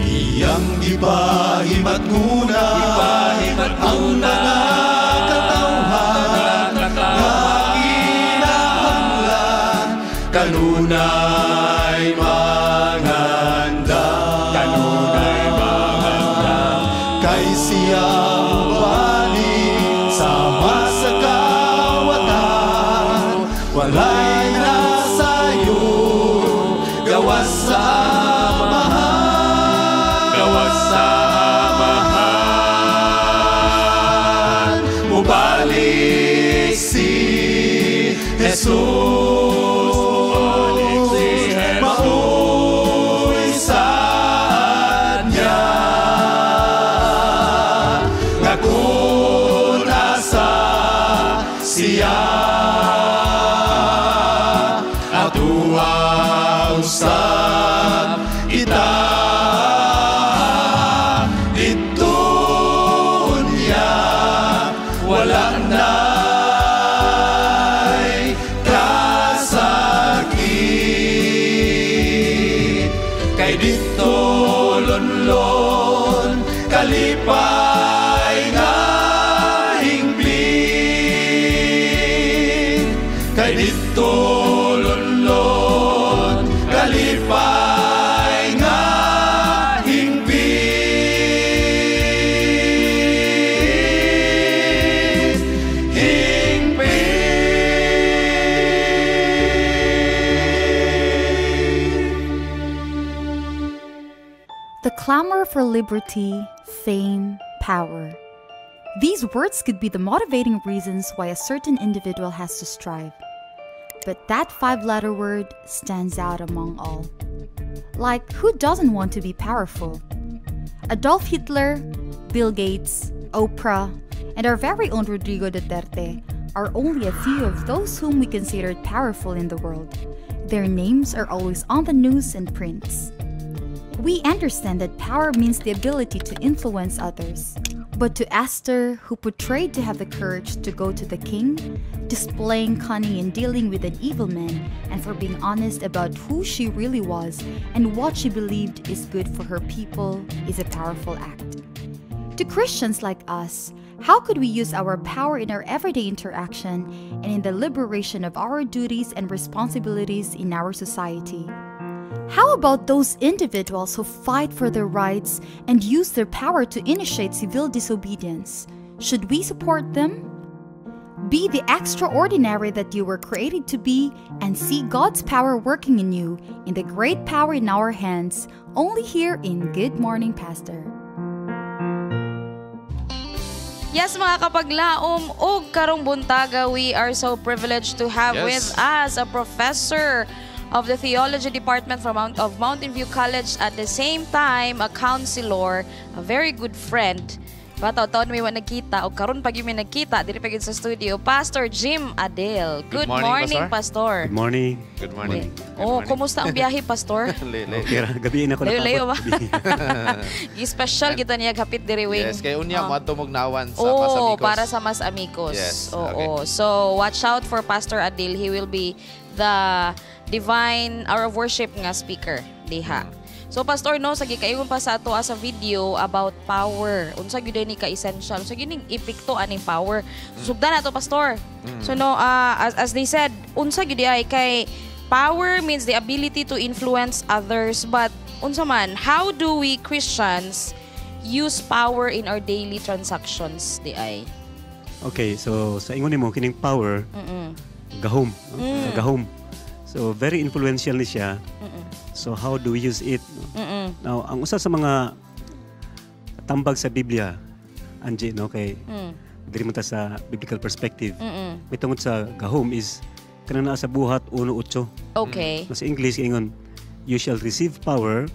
Iyang gipahimatnguna ang mga katawhan nga kinahanglan kanunay mangandam, kanunay mangandam, kay siya mobalik sama sa kawatan, walay nasayod gawas sa Amahan, gawas sa Amahan. Mubalik si Jesus, maoy saad niya nga kun asa siya, atuwa usab kita. Didto niya wala na'y kasakit, kay didto lunlon, kalipay nga hingpit, kay didto lunlon, kalipay nga hingpit, hingpit.
The clamor for liberty, fame, power. These words could be the motivating reasons why a certain individual has to strive. But that five-letter word stands out among all. Like, who doesn't want to be powerful? Adolf Hitler, Bill Gates, Oprah, and our very own Rodrigo Duterte are only a few of those whom we considered powerful in the world. Their names are always on the news and prints. We understand that power means the ability to influence others. But to Esther, who portrayed to have the courage to go to the king, displaying cunning in dealing with an evil man, and for being honest about who she really was and what she believed is good for her people, is a powerful act. To Christians like us, how could we use our power in our everyday interaction and in the liberation of our duties and responsibilities in our society? How about those individuals who fight for their rights and use their power to initiate civil disobedience? Should we support them? Be the extraordinary that you were created to be and see God's power working in you in the great power in our hands, only here in Good Morning Pastor.
Yes, mga kapaglaom ug karong buntaga, we are so privileged to have with us a professor of the Theology Department from Mountain View College, at the same time a counselor, a very good friend, Bataw taon may wa nagkita o karon pag may nagkita diri pa gyud sa studio, Pastor Jim Adel. Good morning, Pastor.
Good morning.
Good morning.
Oh, kumusta ang biyahe, Pastor?
Okay ra, gabi na ako.
Layo-layo ba? Gi-special kita niya hapit diri wing.
Yes, kay unya mo adto mognawan sa
Oh,
Mas Amigos.
Para sa Mas Amigos.
Yes,
Oo. So, watch out for Pastor Adil. He will be the Divine Hour of Worship nga speaker diha. So Pastor, no, sa gikaingon pa sa ato sa video about power. Unsa gyud ni ka essential? Unsa gyud ning epekto aning power? Sugdan nato, Pastor. So no, as they said, unsa gyud ay kay power means the ability to influence others, but unsa man, how do we Christians use power in our daily transactions di ay?
Okay, so sa ingon nimo kining power, gahom, no? Gahom. So very influential ni siya. So how do we use it? No? Now, ang usa sa mga tambag sa Biblia, Angie, no, kay diri mo ta sa biblical perspective. May tungod sa gahom is kanang naa sa Buhat 1:8. Sa English ingon, "You shall receive power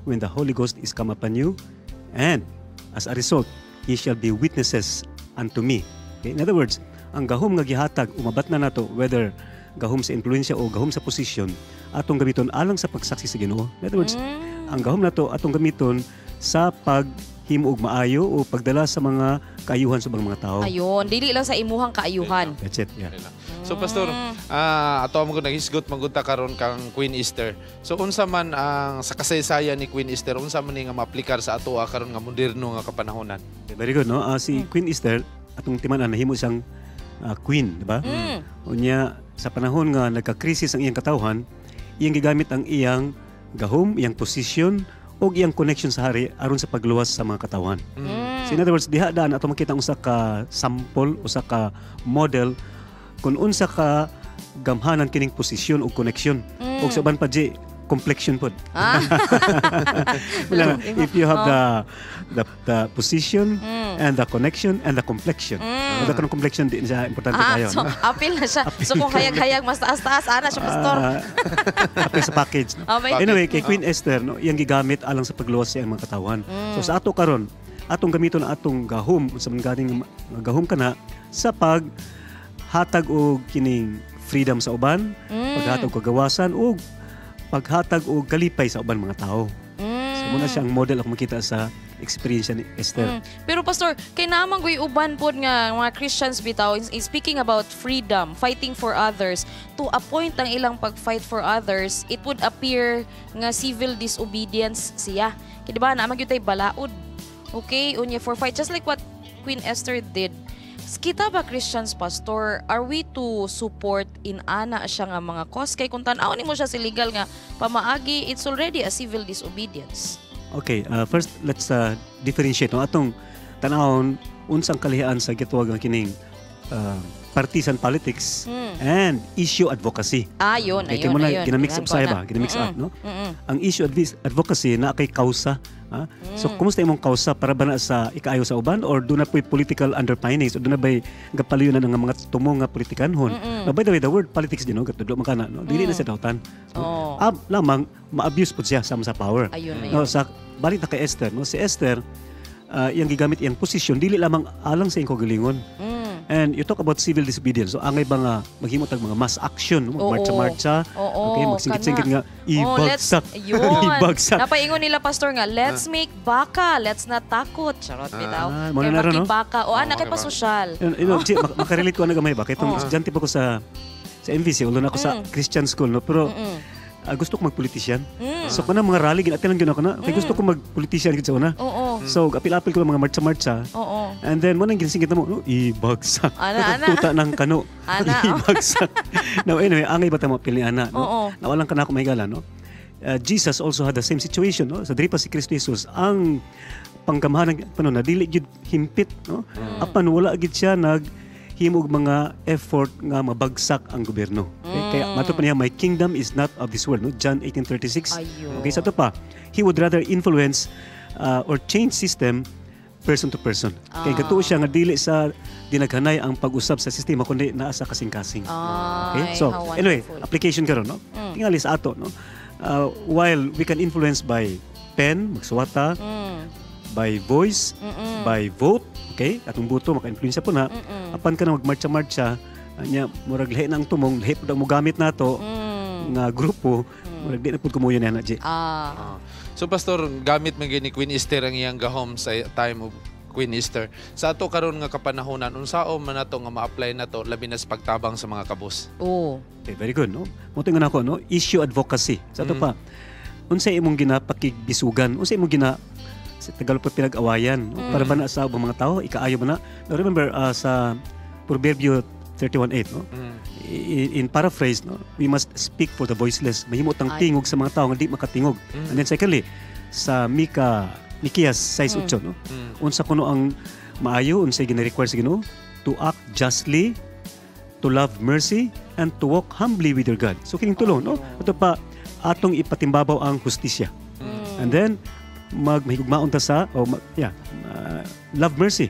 when the Holy Ghost is come upon you, and as a result, ye shall be witnesses unto me." Okay? In other words, ang gahom nga gihatag umabat na nato, whether gahom sa impluwensya o gahom sa posisyon, atong gamiton alang sa pagsaksi sa Ginoo. In other words, ang gahom nato atong gamiton sa paghimo og maayo o pagdala sa mga kaayuhan sa ubang mga tao.
Ayun, dili lang sa imuhang kaayuhan.
That's it. Yeah.
So Pastor, ato mo naghisgot man ta karon kang Queen Esther. So unsa man ang sa kasaysayan ni Queen Esther, unsa man ni nga maaplikar sa ato karon nga moderno nga kapanahonan?
Okay, very good, no? Si Queen Esther, atong timan-an nahimo siyang queen, di ba? Unya sa panahon nga nagka-krisis ang iyang katawhan, iyang gigamit ang iyang gahom, iyang posisyon ug iyang connection sa hari aron sa pagluwas sa mga katawhan. So in other words, diha daan ato makita ang usa ka sample, usa ka model kung unsa ka gamhanan kining posisyon ug connection. Ug sa uban pa di, complexion pod. Wala na. If you have the position and the connection and the complexion. The kanang complexion di siya importante kayo.
So,
no?
apil na siya. So, kung hayag-hayag, mas taas-taas, ana siya, Pastor.
Apil sa package. No?
Oh, may-
Anyway, kay Queen Esther, no, iyang gigamit alang sa pagluwas sa iyang mga katawan. So sa ato karon, atong gamiton ang atong gahom, unsa man ganing nga gahom kana sa paghatag og kining freedom sa uban, paghatag og kagawasan ug paghatag og kalipay sa uban mga tao. So muna siya ang model ako makita sa experience ni Esther.
Pero Pastor, kay naman goy uban pod nga mga Christians bitaw in speaking about freedom, fighting for others, to a point ang ilang pag-fight for others, it would appear nga civil disobedience siya. Kay di ba naa man gyud tay balaod. Okay, unya for fight just like what Queen Esther did. Kita ba Christians, Pastor, are we to support in ana siya nga mga cause? Kay kung tan-aw nimo siya sa legal nga pamaagi, it's already a civil disobedience.
Okay, first let's differentiate, no, atong tan-awon unsang kalihian sa gitawag nga kining partisan politics and issue advocacy.
Ah, yun,
Okay,
ayun,
kay mo na
ayun.
ginamix up
Kailangan ko
sa
na.
iba, ginamix up, no? Ang issue advocacy na kay kausa. Ha? So kumusta imong kausa, para ba na sa ikaayo sa uban or duna po'y political underpinnings o duna ba'y gapaliw na ng mga tumong nga politikanhon? Now, by the way, the word politics din, no, gatudlo man kana, no? Dili na siya dautan. Ah, lamang ma-abuse po siya sama sa power.
Ayun.
No, sa balik na kay Esther, no? Si Esther, iyang gigamit iyang posisyon dili lamang alang sa iyang kaugalingon. And you talk about civil disobedience. So angay ba nga maghimo tag mga mass action, no? Magmarcha-marcha, okay, magsingkit-singkit
kana.
nga
Oh, let's,
ibagsak.
yun.
Ibagsak.
Napaingon nila, Pastor, nga, "Let's make baka, let's not takot." Charot, bitaw.
Ah, mo
Kay
na na ron, no?
makibaka. O, anak, kay pa-social.
Chi, makarelate ko na gamay ba? Kay itong estudyante pa ko sa MVC, although na ako sa Christian school, no? Pero gusto ko magpolitisyan. So kuna mga rally, ginatilan gyud ako na. Kay gusto ko magpolitisyan gid sa una. So apil-apil ko mga marcha-marcha. And then mo nang ginsingit na mo, no, ibagsak.
Ana, ana.
Tuta ng kano.
Ana, oh.
Ibagsak. Now anyway, angay ba ta mo apil ni ana, no? Nawalan ka na ako mahigala, no? Jesus also had the same situation, no? Sa diri pa si Kristo Jesus, ang panggamhanan panon na dili gyud himpit, no? Apan wala gyud siya nag himog mga effort nga mabagsak ang gobyerno. Okay? Kaya mato pa niya, "My kingdom is not of this world," no? John 18:36.
Ayun.
Okay, sa to pa, he would rather influence or change system person to person. Kaya gatuo siya nga dili sa dinaghanay ang pag-usab sa sistema kundi naa sa kasing-kasing.
Ay,
Okay? So,
how
anyway,
wonderful.
Application karon, no? Tingali sa ato, no? While we can influence by pen, magsuwata, by voice, By vote, okay? Atong boto maka-influensya po na. Apan ka na magmarcha-marcha, anya murag lahi na ang tumong, lahi pud ang mogamit nato nga grupo, murag di na pud kumuyo na G.
So Pastor, gamit man gyud ni Queen Esther ang iyang gahom sa time of Queen Esther. Sa ato karon nga kapanahonan, unsaon man nato nga ma-apply nato labi na sa pagtabang sa mga kabus?
Oo.
Okay, very good, no? Mo tingon ako, no? Issue advocacy. Sa ato pa, unsay imong ginapakigbisugan? Unsay imong gina sa Tagalog pa pinag-awayan, no? Para ba na sa ubang mga tao, ikaayo ba na? Now, remember sa Proverbio 31:8, no? In paraphrase, no, we must speak for the voiceless. Mahimot ang tingog sa mga tao nga di makatingog. And then secondly, sa Mikias 6:8, no? Unsa kuno ang maayo, unsay gina-require sa Ginoo? To act justly, to love mercy, and to walk humbly with your God. So kining tulo, no? Ato pa atong ipatimbabaw ang hustisya. And then magmahigugmaon ta sa love mercy.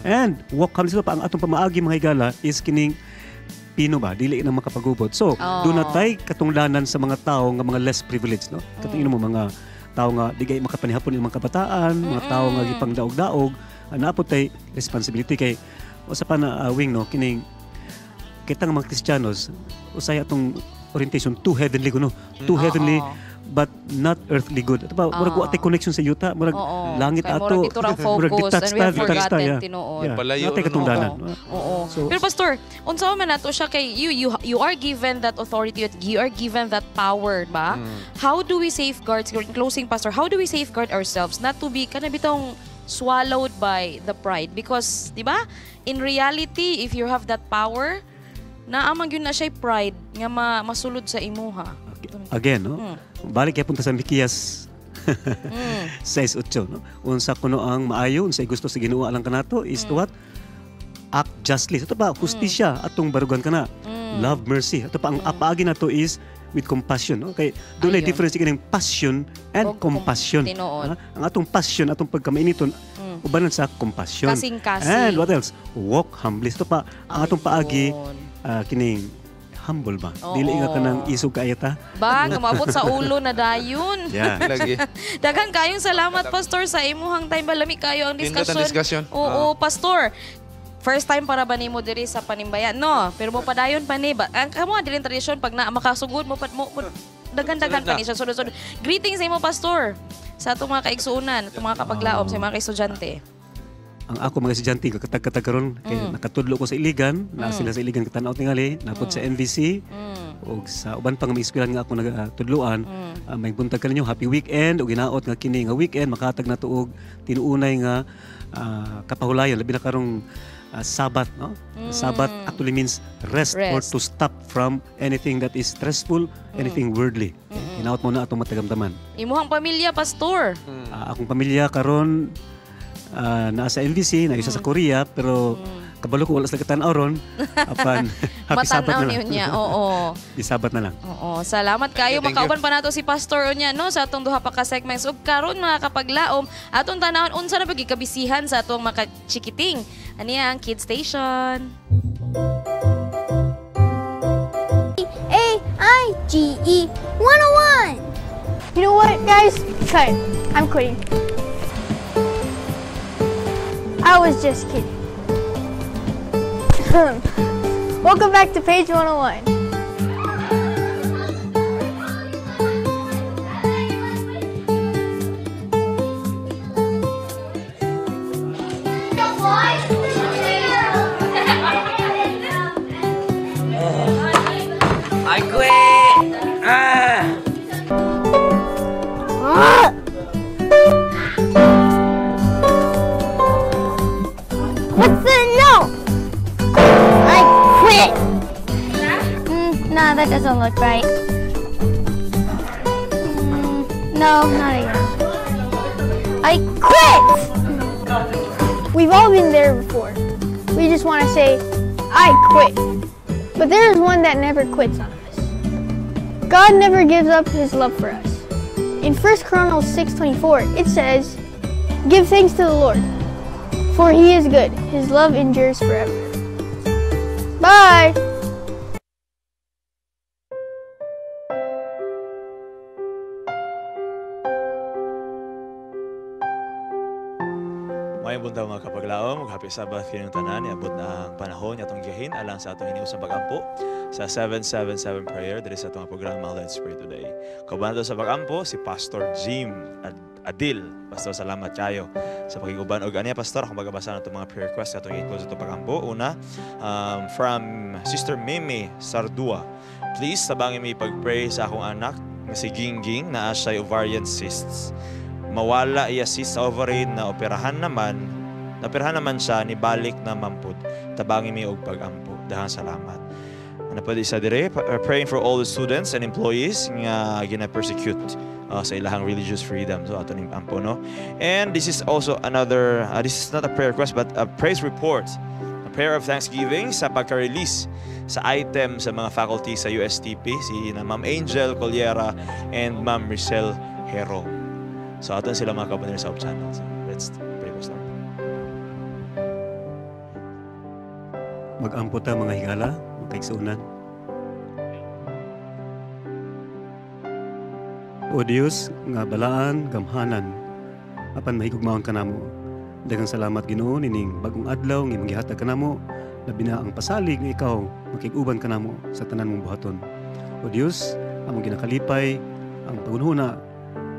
And walk humbly. So pa ang atong pamaagi mga higala is kining pino ba, dili na makapagubot. So, doon na tay katunglanan sa mga tao nga mga less privileged, no? Katungin mo mga tao nga di kay makapanihapon ang mga kabataan, mga tao nga gipangdaog-daog, naapod tay responsibility kay usa pa na wing, no, kining kitang mga Kristiyanos usay atong orientation to heavenly kuno, to heavenly but not earthly good. Ito ba, murag wa tay connection sa yuta, murag langit
kay
ato.
Murag dito ra
murag
focus
detached
and we have
ta, detached ta,
forgotten
yeah.
tinuod.
Yeah.
Palayo,
Natay
no?
katungdanan.
Oo.
So,
pero Pastor, unsa man nato siya kay you are given that authority, you are given that power, ba? How do we safeguard, in closing Pastor, how do we safeguard ourselves not to be kana bitong swallowed by the pride? Because, di ba? In reality, if you have that power, naa man gyud na siya pride nga masulod sa imuha.
Again, no? Balik kaya punta sa Mikias 6:8, no? Unsa kuno ang maayo, unsay gusto sa Ginoo alang kanato is to what? Act justly. Ito pa, hustisya atong barugan kana. Love mercy. Ito pa ang apaagi nato is with compassion, no? Kay dunay difference kining passion and compassion.
Tinuod.
Ang atong passion, atong pagkamainiton ubanan sa compassion.
Kasing-kasing.
And what else? Walk humbly. Ito pa ang atong paagi kining humble ba?
Oo.
Dili nga ka ng isog kaayata.
Ba, gumabot sa ulo na dayon.
Yeah.
Lagi.
Daghan kayong salamat, Pastor, sa imuhang time. Balami kayo ang
Nindot ang
discussion.
discussion.
Oo, Pastor. First time para ba nimo diri sa Panimbayan? No, pero mo padayon pa ni. Ba, ang kamo diri ang tradisyon pag na makasugod mo pa mo, daghan-daghan pa ni siya sunod-sunod. Greetings sa imo, Pastor, sa atong mga kaigsuonan, atong mga kapaglaom, sa mga kaestudyante.
Ang ako mga estudyante kakatag-katag karon kay nakatudlo ko sa Iligan, naa sila sa Iligan katanaw tingali, napod sa NVC ug sa uban pa nga mga eskwelahan nga ako nagatudloan. May buntag kaninyo, happy weekend ug ginaot nga kini nga weekend makahatag nato og tinuunay nga kapahulayon labi na karong Sabbath, no? Sabbath actually means rest, or
Rest.
to stop from anything that is stressful, anything worldly. Ginaot mo na atong matagamtaman.
Imuhang pamilya, Pastor.
Akong pamilya karon naa sa NVC, na isa sa Korea, pero kabalo ko wala sa katan-aw ron. Apan happy Sabbath
Matanaw
na lang.
niyo niya. Oo.
Happy Sabbath na lang.
Oo, salamat kayo.
Thank you, thank
Makauban pa nato si Pastor unya no sa atong duha pa ka segments. Ug karon mga kapaglaom, atong tanawon unsa na ba gikabisihan sa atong mga chikiting. Aniya ang Kids Station.
AIGE 101. You know what, guys? Cut. I'm quitting. I was just kidding. Welcome back to page 101.
I quit! Ah!
What's the no? I quit. No, that doesn't look right. No, not again. I quit! We've all been there before. We just want to say, I quit. But there is one that never quits on us. God never gives up his love for us. In 1 Chronicles 6:24, it says, "Give thanks to the Lord, for he is good. His love endures forever." Bye!
May Maayong buntag mga kapaglaom, happy Sabbath kanyong tanan. Iabot na ang panahon atong giyahin alang sa atong hiniusang pag-ampo sa 777 prayer diri sa atong programa Let's Pray Today. Kauban nato sa pag-ampo si Pastor Jim Adil. Pastor, salamat kayo sa pakiguban. Og aniya Pastor, akong magabasa na itong mga prayer requests atong i-close itong pag-ampo. Una, from Sister Mimi Sardua. Please, tabangi mi pag-pray sa akong anak nga si Gingging na siya ovarian cysts. Mawala iya cyst sa ovary na operahan naman siya ni balik na mampud. Tabangi mi og pag-ampo. Dahang salamat. Ano pa isa dire, praying for all the students and employees nga gina-persecute sa ilahang religious freedom. So ato ning ampo, no? And this is also another, this is not a prayer request but a praise report. A prayer of thanksgiving sa pagka-release sa item sa mga faculty sa USTP, si na Ma'am Angel Coliera and Ma'am Richelle Hero. So aton sila mga kabanero sa Hope Channel. So let's pray, Pastor.
Mag-ampo ta mga higala, mga kaigsuonan. O Dios, nga balaan, gamhanan, apan mahigugmaon ka namo. Daghang salamat Ginoo nining bagong adlaw nga imong gihatag kanamo, labi na ang pasalig nga ikaw makig-uban kanamo sa tanan mong buhaton. O Dios, among ginakalipay ang pagunhuna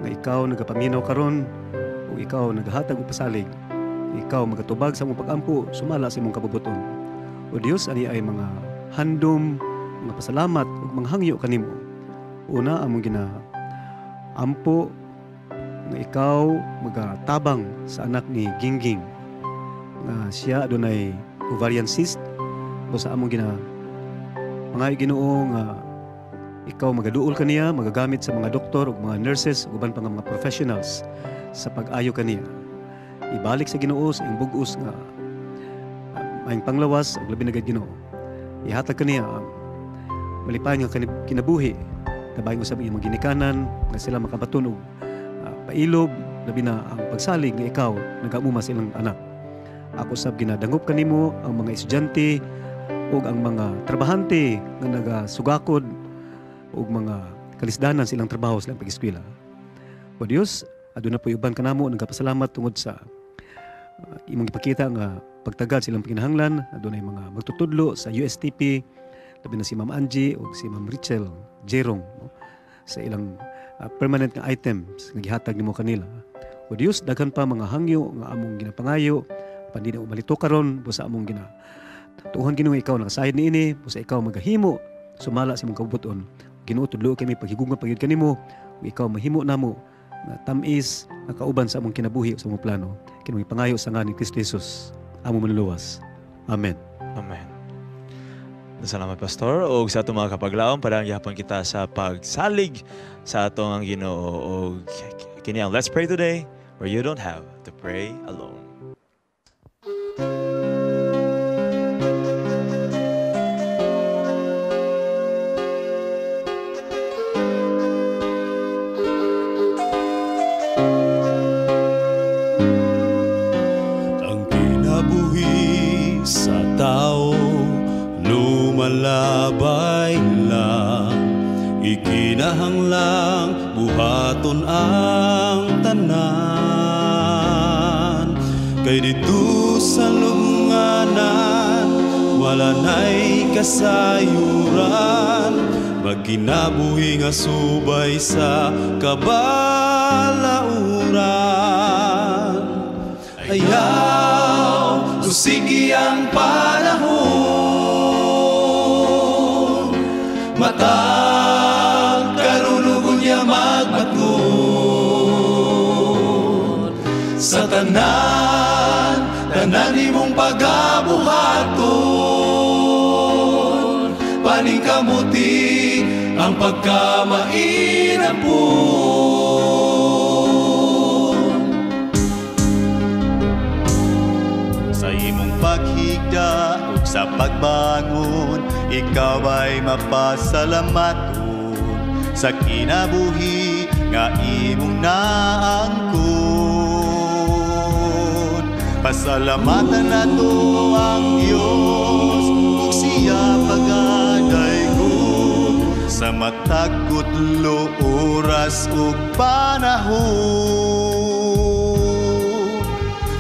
nga ikaw nagapaminaw karon ug ikaw nagahatag og pasalig, ikaw magatubag sa imong pag-ampo sumala sa imong kabubuton. O Dios, ani ay mga handom, mga pasalamat ug mga hangyo kanimo. Una, among ginaampo nga ikaw magatabang sa anak ni Gingging nga siya adunay ovarian cyst. O sa among gina pangayo Ginoo nga ikaw magaduol kaniya, magagamit sa mga doktor ug mga nurses ug uban pa nga mga professionals sa pag-ayo kaniya. Ibalik sa Ginoo sa iyang bug-os nga maayong panglawas ug labi na gid Ginoo. Ihatag kaniya ang malipayon nga kinabuhi, tabahin usab iyang mga ginikanan nga sila makabaton og pailob, labi na ang pagsalig nga ikaw nagamuma sa ilang anak. Ako sab ginadangop kanimo ang mga estudyante ug ang mga trabahante nga nagasugakod ug mga kalisdanan sa ilang trabaho sa ilang pag-eskwela. O Dios, aduna po uban kanamo nagapasalamat tungod sa imong gipakita nga pagtagad sa ilang panginahanglan. Adunay mga magtutudlo sa USTP, labi na si Ma'am Angie ug si Ma'am Richelle Jerong, no? Sa ilang permanent nga items nga gihatag nimo kanila. O Dios, daghan pa mga hangyo nga among ginapangayo, apan di na umalito karon busa among gina tuhan Ginoo ikaw nakasayod niini, busa ikaw magahimo sumala sa imong kabubuton. Ginoo, tudlo kami paghigugma pagyud kanimo, ug ikaw mahimo namo nga tam-is nga kauban sa among kinabuhi sa among plano. Kini pangayo sa ngalan ni Kristo Jesus, among manluluwas. Amen.
Amen. Salamat Pastor. Og sa atong mga kapaglaom, padang gihapon kita sa pagsalig sa atong ang Ginoo. Og kini ang Let's Pray Today, where you don't have to pray alone.
Ang kinabuhi sa tao lumalabay lang, ikinahanglang buhaton ang tanan. Kay dito sa lunganan wala na'y kasayuran, magkinabuhi nga subay sa kabalauran. Ayaw, usigi ang panahon, matag karunugon niya magbatgon. Sa tanan, tanan imong pagabuhaton, paningkamuti ang pagkamainapon.
Sa imong paghigda ug sa pagbangon, ikaw ay mapasalamaton sa kinabuhi nga imong naangkon. Pasalamatan nato ang Dios ug siya pagadaygon sa matag kutlo oras ug panahon.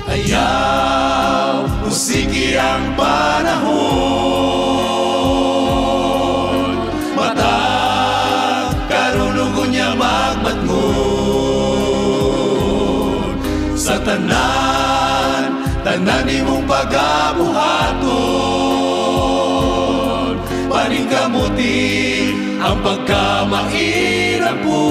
Ayaw Ayaw, usiki ang panahon, mata karunugon niya magmatngon. Sa tanan, tanan imong pagabuhaton, paningkamuti ang pagkamairapon.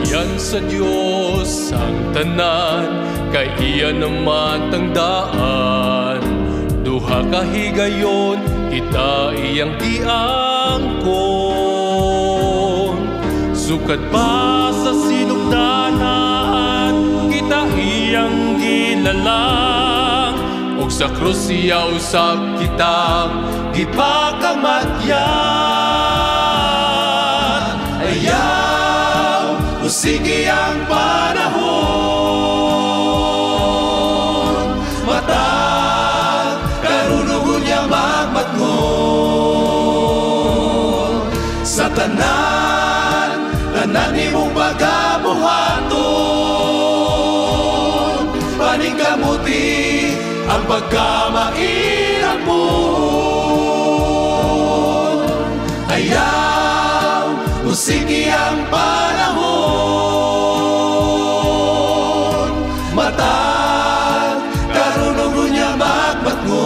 Yan sa Diyos ang tanan, kay iya naman tangdaan. Duha ka higayon, kita iyang giangkon. Sukad pa sa sinugdanan, kita iyang gilalang. Ug sa krus siya usab kitang gipakamatyan.
Ayaw, usigi ang panahon, mata karunugon niya magmatngon. Sa tanan, tanan imong pagabuhaton, paningkamuti ang pagkamairapon. Ayaw, usigi ang panahon, mata karunugon niya magmatngon.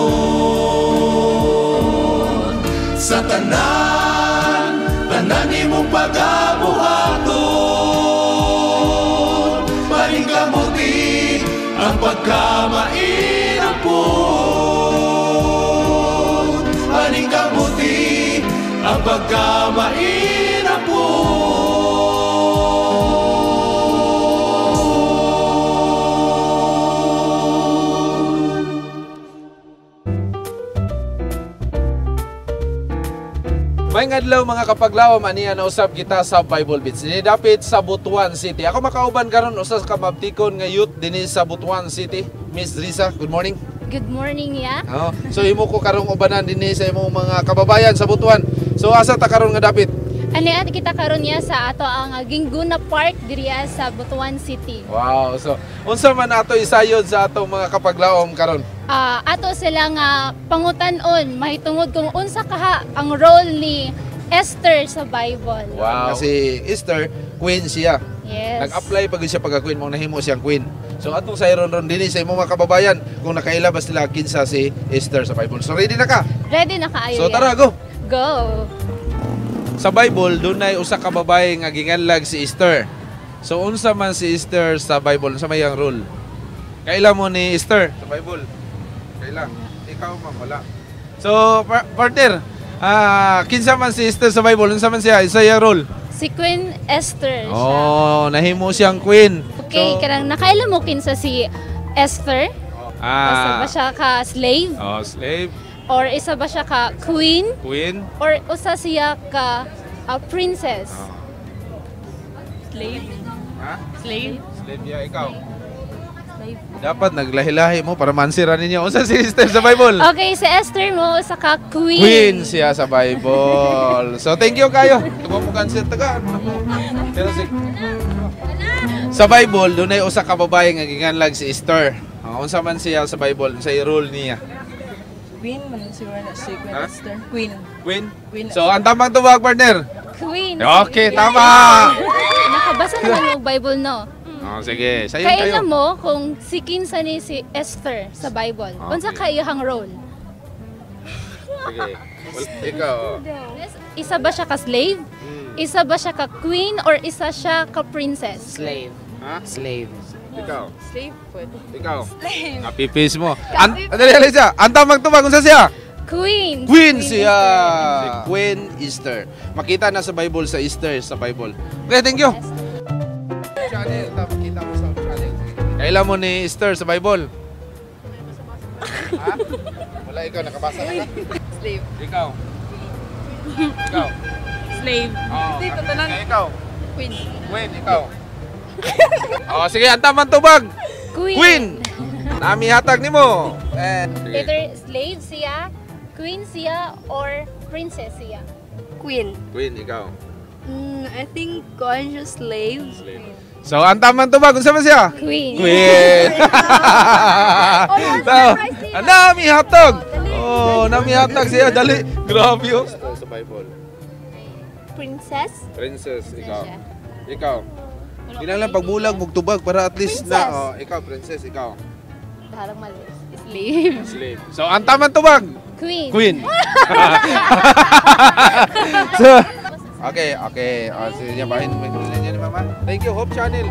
Sa tanan, tanan imong pagabuhaton, paningkamuti ang pagkamairapon. Paningkamuti ang pagkamairapon.
Maayong adlaw mga kapaglawom, aniya nausab kita sa Bible Beats. Dinhi dapit sa Butuan City. Ako makauban karon usa ka mabtikon nga youth dinhi sa Butuan City, Miss Risa. Good morning.
Good morning ya.
Oh, so imo ko karong ubanan dinhi sa imong mga kababayan sa Butuan. So asa ta karon nga dapit?
Aniya kita karon ya sa ato ang Gingguna Park diriya sa Butuan City.
Wow. So unsa man ato isayod sa atong mga kapaglaom karon?
Ato sila nga pangutan-on mahitungod kung unsa kaha ang role ni Esther sa Bible.
Wow. Kasi Esther, queen siya.
Yes.
Nag-apply pag siya pagka queen, mao nahimo siyang queen. So atong sayron ron dinhi sa imong mga kababayan kung nakaila ba sila kinsa si Esther sa Bible. So ready na ka?
Ready na kaayo.
So tara, go.
Go.
Sa Bible dunay usa ka babae nga ginganlag si Esther. So unsa man si Esther sa Bible, unsa may ang role? Kaila mo ni Esther sa Bible? Kaila? Ikaw man wala. So partner, kinsa man si Esther sa Bible, unsa man siya? Isa iyang role?
Si Queen Esther siya.
Oh, nahimo siyang queen.
Okay, so, kanang nakaila mo kinsa si Esther? Isa ba siya ka slave?
Oh, slave.
Or isa ba siya ka queen?
Queen.
Or usa siya ka princess?
Oh.
Slave.
Ha?
Slave.
Slave ya, ikaw. Slave. Dapat naglahi-lahi mo para mansira ninyo. Unsa si Esther sa Bible?
Okay, si Esther mo usa ka queen.
Queen siya sa Bible. So thank you kayo. Tumo mo cancer taga. Pero si sa Bible dunay usa ka babae nga giganlag si Esther. Unsa man siya sa Bible, unsa role niya?
Queen man siguro na si Queen
Ha?
Esther. Queen.
Queen?
Queen.
So ang tamang tubag partner.
Queen.
Okay, tama.
Nakabasa naman mo Bible, no?
Oh, sige, sayo
Kaila
kayo.
mo kung si kinsa ni si Esther sa Bible.
Okay.
Unsa ka iyang role?
Sige. Well, ikaw. Oh.
Isa ba siya ka slave? Isa ba siya ka queen or isa siya ka princess?
Slave.
Ha?
Slave.
Ikaw.
Slave pwede.
Ikaw.
Slave.
Kapipis mo. Dali, Alisa. Ang tamang tubag unsa siya?
Queen.
Queen siya. Si Queen Esther. Makita na sa Bible sa Esther sa Bible. Okay, thank you. Channel, kita mo sa channel. Kailan mo ni Esther sa Bible? Ha? Wala, ikaw nakabasa na ka?
Slave.
Ikaw. Ikaw.
Slave.
Oh,
Slave na tanan.
Ikaw.
Queen.
Queen, ikaw. Oh, sige, ang tamang tubag.
Queen.
Queen. Nami hatag nimo. And
Either slave siya, queen siya, or princess siya.
Queen.
Queen, ikaw.
I think kuan siya, slave.
So, ang tamang tubag, unsa man siya?
Queen.
Queen. So, nami hatag. Oh, nami hatag siya. Dali. Grabe oh. Sa Bible.
Princess?
Princess, ikaw. Ikaw. Kinahanglan pagbulag mug tubag para at least na oh, ikaw princess, ikaw.
Parang mali. Slave.
Slave. So, ang tamang tubag.
Queen.
Queen. So, okay. Oh, sige, bahin may niya ni Mama. Thank you, Hope Channel.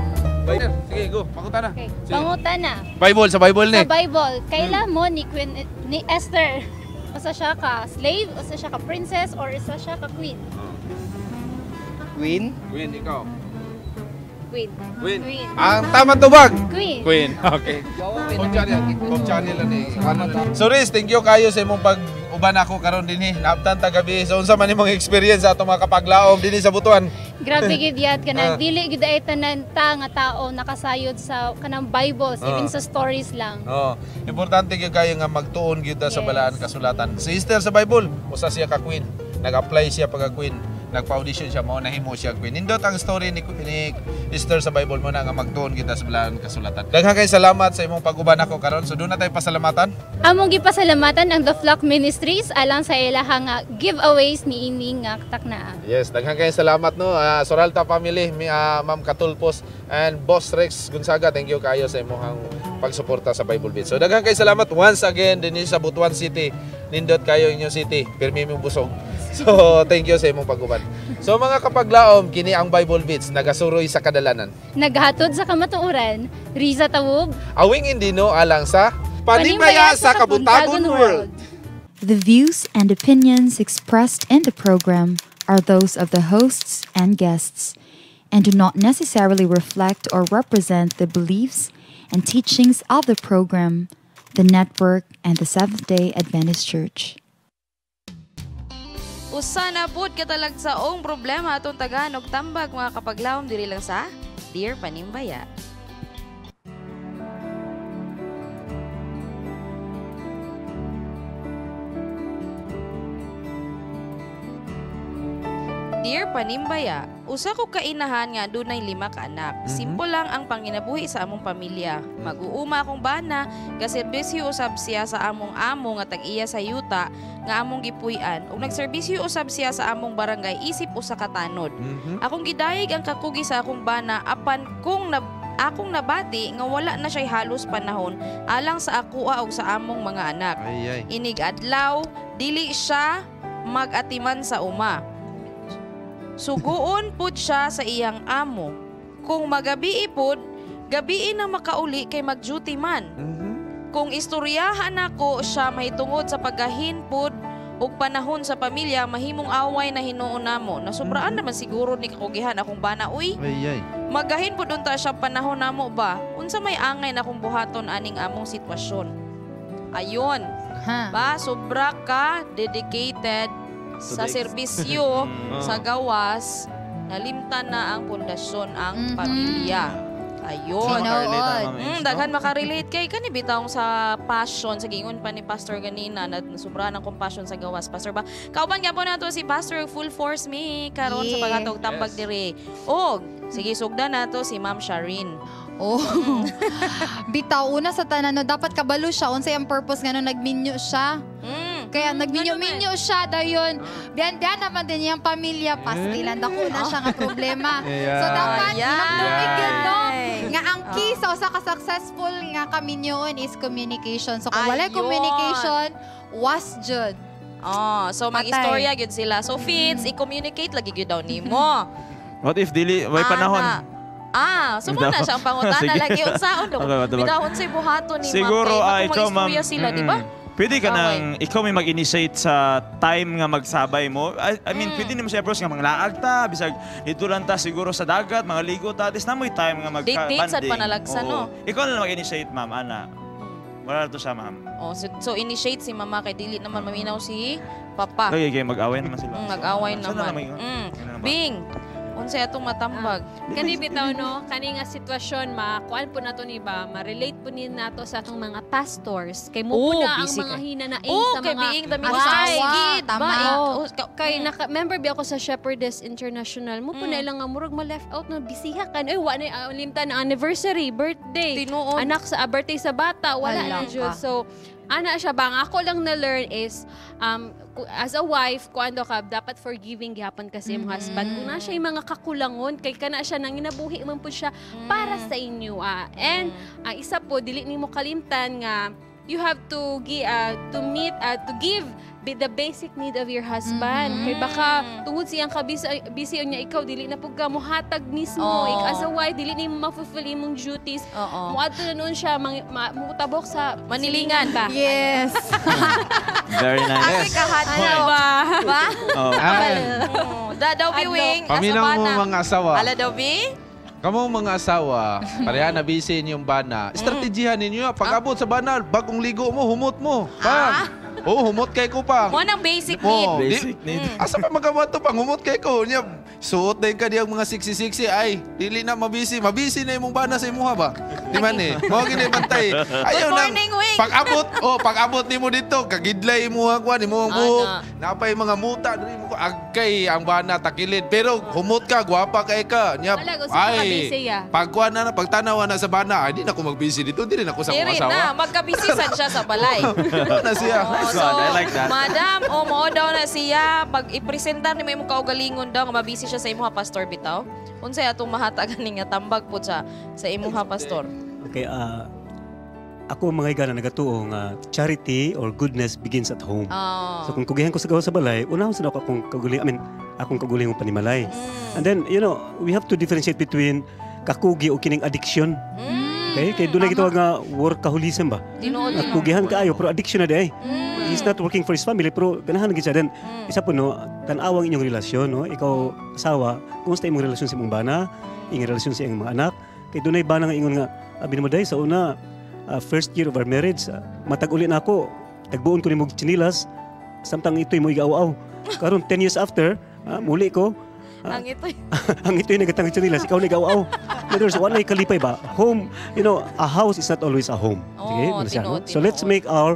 Bye. Sige, go. Pakuta na.
Okay.
Sige.
Panguta na.
Bible, sa Bible ni.
Sa Bible, kaila mo ni Queen ni Esther? Usa siya ka slave, usa siya ka princess, or usa siya ka queen?
Queen? Queen, ikaw.
Queen.
Queen. Ang tamang tubag.
Queen.
Queen. Okay. Hope Channel. Hope Channel ani. So Riz, thank you kayo sa imong pag-uban ako karon dinhi. Naabtan ta gabi. So unsa man imong experience sa atong mga kapaglaom dinhi sa Butuan?
Grabe gid yat kanang dili gid ay tanan ta nga tao nakasayod sa kanang Bibles, even sa stories lang.
Oh, importante gyud kayo nga magtuon gyud ta sa balaan kasulatan. Si Esther sa Bible, usa siya ka queen. Nag-apply siya pagka queen. Nagpa-audition siya, mao nahimo siya queen. Nindot ang story ni Esther sa Bible mo na nga magtuon kita sa balaan kasulatan. Daghan kay salamat sa imong pag-uban ako karon. So doon na tayo pasalamatan.
Among gipasalamatan ang The Flock Ministries alang sa ilahang nga giveaways ni ini nga taknaa.
Yes, daghan kay salamat no. Soralta family, Ma'am Katulpos and Boss Rex Gonzaga, thank you kayo sa imong pagsuporta sa Bible Beat. So daghan kay salamat once again dinhi sa Butuan City. Nindot kayo inyong city, pirmi mong busog. So thank you sa imong pag-uban. So mga kapaglaom, kini ang Bible Beats nagasuroy sa kadalanan.
Naghatod sa kamatuoran, Riza Tawub,
Awing Indino alang sa Panimbaya sa Kabuntagon World.
The views and opinions expressed in the program are those of the hosts and guests and do not necessarily reflect or represent the beliefs and teachings of the program, the network, and the Seventh-day Adventist Church.
Usa na pud katalagsaong problema atong tagaan og tambag mga kapaglawom diri lang sa Dear Panimbaya. Dear Panimbaya, usa ko kainahan nga dunay 5 ka anak. Simple lang ang panginabuhi sa among pamilya. Mag-uuma akong bana, gaserbisyo usab siya sa among amo nga tag-iya sa yuta nga among gipuy-an ug nagserbisyo usab siya sa among barangay isip usa ka tanod. Akong gidayeg ang kakugi sa akong bana apan kung akong nabati nga wala na siya'y halos panahon alang sa akoa og sa among mga anak.
Ay, ay.
Inig adlaw, dili siya mag-atiman sa uma. Suguon pud siya sa iyang amo. Kung magabii pud, gabii na makauli kay mag-duty man. Kung istoryahan nako siya mahitungod sa paggahin pud ug panahon sa pamilya, mahimong away na hinuon namo. Nasubraan naman siguro ni kakugihan akong bana, uy.
Ay, ay.
Magahin pud unta siya panahon namo ba? Unsa may angay na akong buhaton aning among sitwasyon? Ayon. Ba, sobra ka dedicated sa serbisyo, sa gawas, nalimtan na ang pundasyon ang pamilya. Ayun. Daghan makarelate kay kani bitawng sa passion sa giingon pa ni Pastor ganina na sobrahan ang compassion sa gawas. Pastor ba? Kauban gyapon nato si Pastor Full Force me karon sa paghatog tambag diri. Og sige sugdan nato si Ma'am Sharin.
Oh. Bitaw una sa tanan no, dapat kabalo siya unsay ang purpose ngano nagminyo siya. Kaya nagminyo-minyo siya dayon. Biyan-biyan naman din iyang pamilya pastilan dako na siya nga problema. So dapat hinumdumig yun no nga ang key sa usa ka successful nga kaminyoon is communication. So kung wala communication, was jud.
Oh, so mag-istorya gyud sila. So Fitz, i-communicate lagi gyud daw nimo.
What if dili way panahon?
So muna siya ang pangutana lagi unsaon do. Bitaw unsay buhaton ni ma'am.
Siguro ikaw ma'am.
Sila, di ba?
Pwede ka nang, ikaw may mag-initiate sa time nga magsabay mo. I mean, pwede naman siya approach nga manglaag ta, bisag dito lang ta siguro sa dagat, mga ligo ta, at least na mo'y time nga magka-banding.
Date-date sad panalagsan, no?
Ikaw na lang mag-initiate, ma'am, ana. Wala to siya, ma'am.
Oh, so initiate si mama kay dili naman maminaw si papa.
Okay, mag-away naman sila.
Mag-away naman. Bing, Unsay atong matambag?
Kani bitaw no, kani nga sitwasyon makuan po nato ni ba, ma-relate po ni nato sa atong mga pastors kay mo po
Oh,
na ang
busy
mga
kay.
hinanaing
Oh,
sa
kay
mga
being the minister
asawa.
gid, ba?
Tama.
Oh,
Kay naka member bi ako sa Shepherdess International. Mo po na ilang nga murag ma left out no bisiha kan. Ay wa na limtan na anniversary, birthday.
Tinuod.
Anak sa birthday sa bata, wala
Hala
na jud.
ka.
So ana siya ba ang ako lang na learn is as a wife kuando ka dapat forgiving gihapon kasi imong husband kung na siya yung mga kakulangon kay kana siya nanginabuhi man pud siya para sa inyo and isa po dili nimo kalimtan nga you have to to meet to give the basic need of your husband kay baka tungod siyang kabisi busy niya ikaw dili na pud ka mohatag mismo. As a wife dili nimo ma-fulfill imong duties. Moadto na noon siya mutabok sa
Manilingan.
ba.
Yes.
Very nice.
Ate kahadlok ba? Ba?
Oh.
Oh, Da daw bi wing
Paminaw mo
bana.
mga asawa.
Ala daw bi?
Kamong mga asawa, pareha na busy inyong bana. Estrategihan ninyo, pag abot sa bana, bagong ligo mo, humot mo. Pang. Oo, humot kay ko pang.
Mo nang basic need.
Oh,
Basic need.
Asa pa magawa to pang humot kay ko. Nya, suot din ka diyang mga 60-60. Ay, dili na mabisi. Mabisi na imong bana sa imuha ba? Di man eh. Mao gini bantay. Ayaw
Good
na.
morning, Wing.
Pag abot, oh, pag abot nimo dito, kagidlay imuha kuan imo ang buhok.
Ana.
Napay mga muta diri mo ko agkay ang bana takilid. Pero humot ka, gwapa kay ka. Nya,
Wala, gusto ka busy, ah.
Pagkuan na na, pagtanawa na sa bana, ay di na ko magbisi dito, di na ko sa akong
Diri
asawa.
na, magkabisi sad siya sa balay.
na siya.
Nice one. I like that.
Madam, o mo daw na siya pag ipresentar ni mo imong kaugalingon daw nga mabisi siya sa imuha pastor bitaw. Unsay atong mahatagan ni nga tambag pud sa imuha pastor?
Okay, ako mga higala nagatuo nga charity or goodness begins at home.
Oh.
So kung kugihan ko sa gawa sa balay, unahon sa ako akong kaugaling, I mean, akong kaugalingong panimalay. And then, you know, we have to differentiate between kakugi o kining addiction. Okay? Kay doon gitawag nga workaholism ba?
Tinuod.
Nga kugihan kaayo pero addiction na di ay. He's not working for his family pero ganahan gid siya. Then isa po no, tan-awang inyong relasyon no, ikaw asawa, kumusta imong relasyon sa imong bana, imong relasyon sa imong mga anak? Kay dunay bana nga ingon nga abi nimo day sa una first year of our marriage, matag uli na ako, tagbuon ko nimo og tsinilas, samtang ito'y mo igaw-aw. Karon 10 years after, muli ko,
Ang ito'y
ang ito'y nagatang tsinilas, ikaw nagaw-aw. In other words, wala kalipay ba? Home, you know, a house is not always a home. Sige,
Oh,
muna siya, no?
tinuod,
So let's make our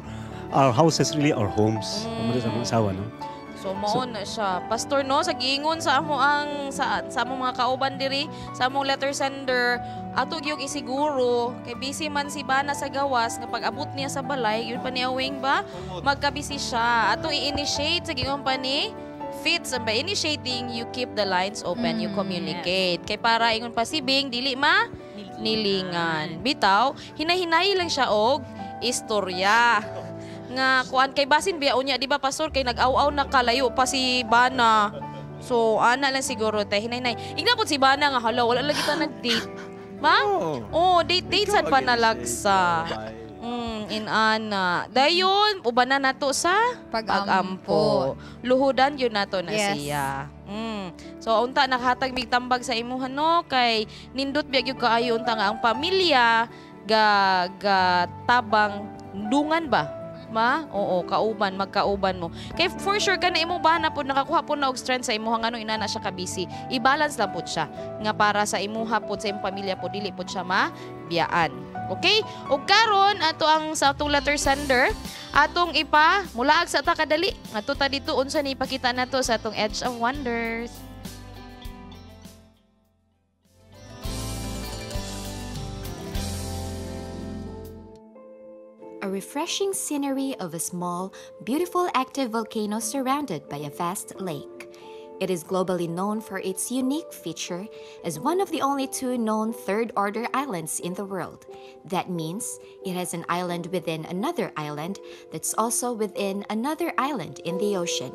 houses really our homes. Mm. Sa mga asawa, no?
So mao na siya. Pastor no, sa giingon sa amo ang sa among mga kauban diri, sa among letter sender, ato gyud isiguro kay busy man si bana sa gawas nga pag-abot niya sa balay, yun pa ni awing ba? Magkabisi siya. Atong i-initiate sa giingon pa ni Fitz, and by initiating, you keep the lines open, you communicate. Kay para ingon pa si Bing, dili ma nilingan. Bitaw, hinay-hinay lang siya og istorya. Nga kuan kay basin biya unya di ba pastor kay nag-aw-aw na kalayo pa si Bana. So ana lang siguro te hinay-hinay. Igna pud si Bana nga hala wala lagi ta nag-date. Ma? Oh, date date sad pa nalagsa. Inana. Dayon uban na nato sa pag-ampo. Luhudan yun nato na
Yes.
siya. So unta nakahatag mig tambag sa imuha no kay nindot biya gyud kaayo unta nga ang pamilya ga ga tabang dungan ba? Ma? Oo, kauban, magkauban mo. Kay for sure ka na imong bana po nakakuha po na og strength sa imuha ngano inana siya ka busy. I-balance lang pud siya nga para sa imuha pud sa imong pamilya pud dili pud siya mabiyaan. Okay? Og karon ato ang sa atong letter sender, atong ipa mulaag sa ta kadali. Ato ta dito unsa ni ipakita nato sa atong Edge of Wonders.
A refreshing scenery of a small, beautiful active volcano surrounded by a vast lake. It is globally known for its unique feature as one of the only two known third-order islands in the world. That means it has an island within another island that's also within another island in the ocean.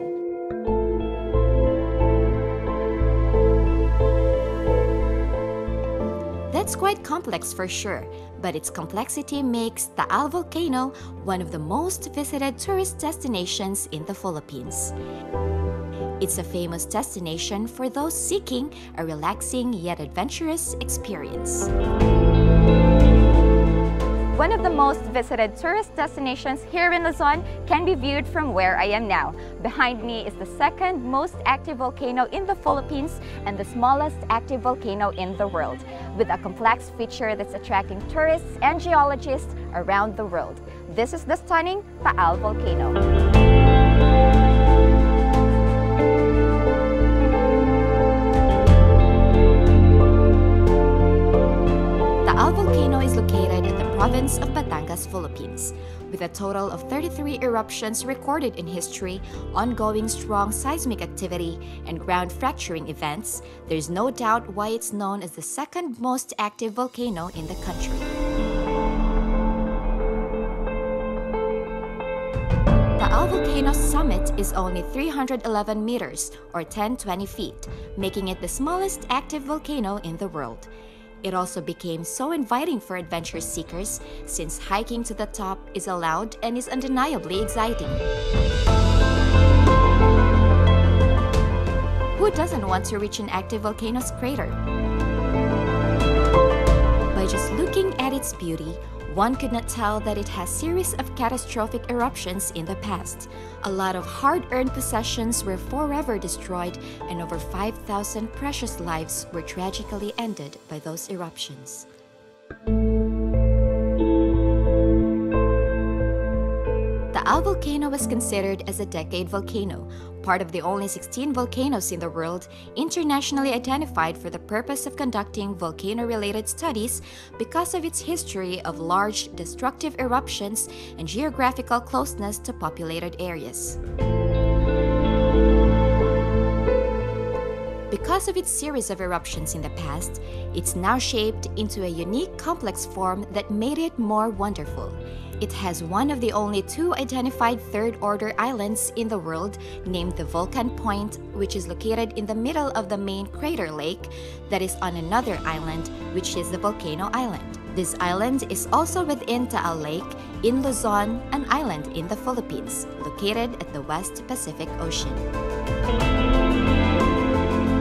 That's quite complex for sure, but its complexity makes Taal Volcano one of the most visited tourist destinations in the Philippines. It's a famous destination for those seeking a relaxing yet adventurous experience. One of the most visited tourist destinations here in Luzon can be viewed from where I am now. Behind me is the second most active volcano in the Philippines and the smallest active volcano in the world, with a complex feature that's attracting tourists and geologists around the world. This is the stunning Taal Volcano. Taal Volcano is located in the province of Batangas, Philippines. With a total of 33 eruptions recorded in history, ongoing strong seismic activity, and ground fracturing events, there's no doubt why it's known as the second most active volcano in the country. Taal Volcano's summit is only 311 meters or 1020 feet, making it the smallest active volcano in the world. It also became so inviting for adventure seekers since hiking to the top is allowed and is undeniably exciting. Who doesn't want to reach an active volcano's crater? By just looking at its beauty, one could not tell that it has series of catastrophic eruptions in the past. A lot of hard-earned possessions were forever destroyed and over 5,000 precious lives were tragically ended by those eruptions. Taal Volcano was considered as a decade volcano, part of the only 16 volcanoes in the world internationally identified for the purpose of conducting volcano-related studies because of its history of large destructive eruptions and geographical closeness to populated areas. Because of its series of eruptions in the past, it's now shaped into a unique complex form that made it more wonderful. It has one of the only two identified third-order islands in the world, named the Vulcan Point, which is located in the middle of the main crater lake that is on another island, which is the Volcano Island. This island is also within Taal Lake in Luzon, an island in the Philippines, located at the West Pacific Ocean.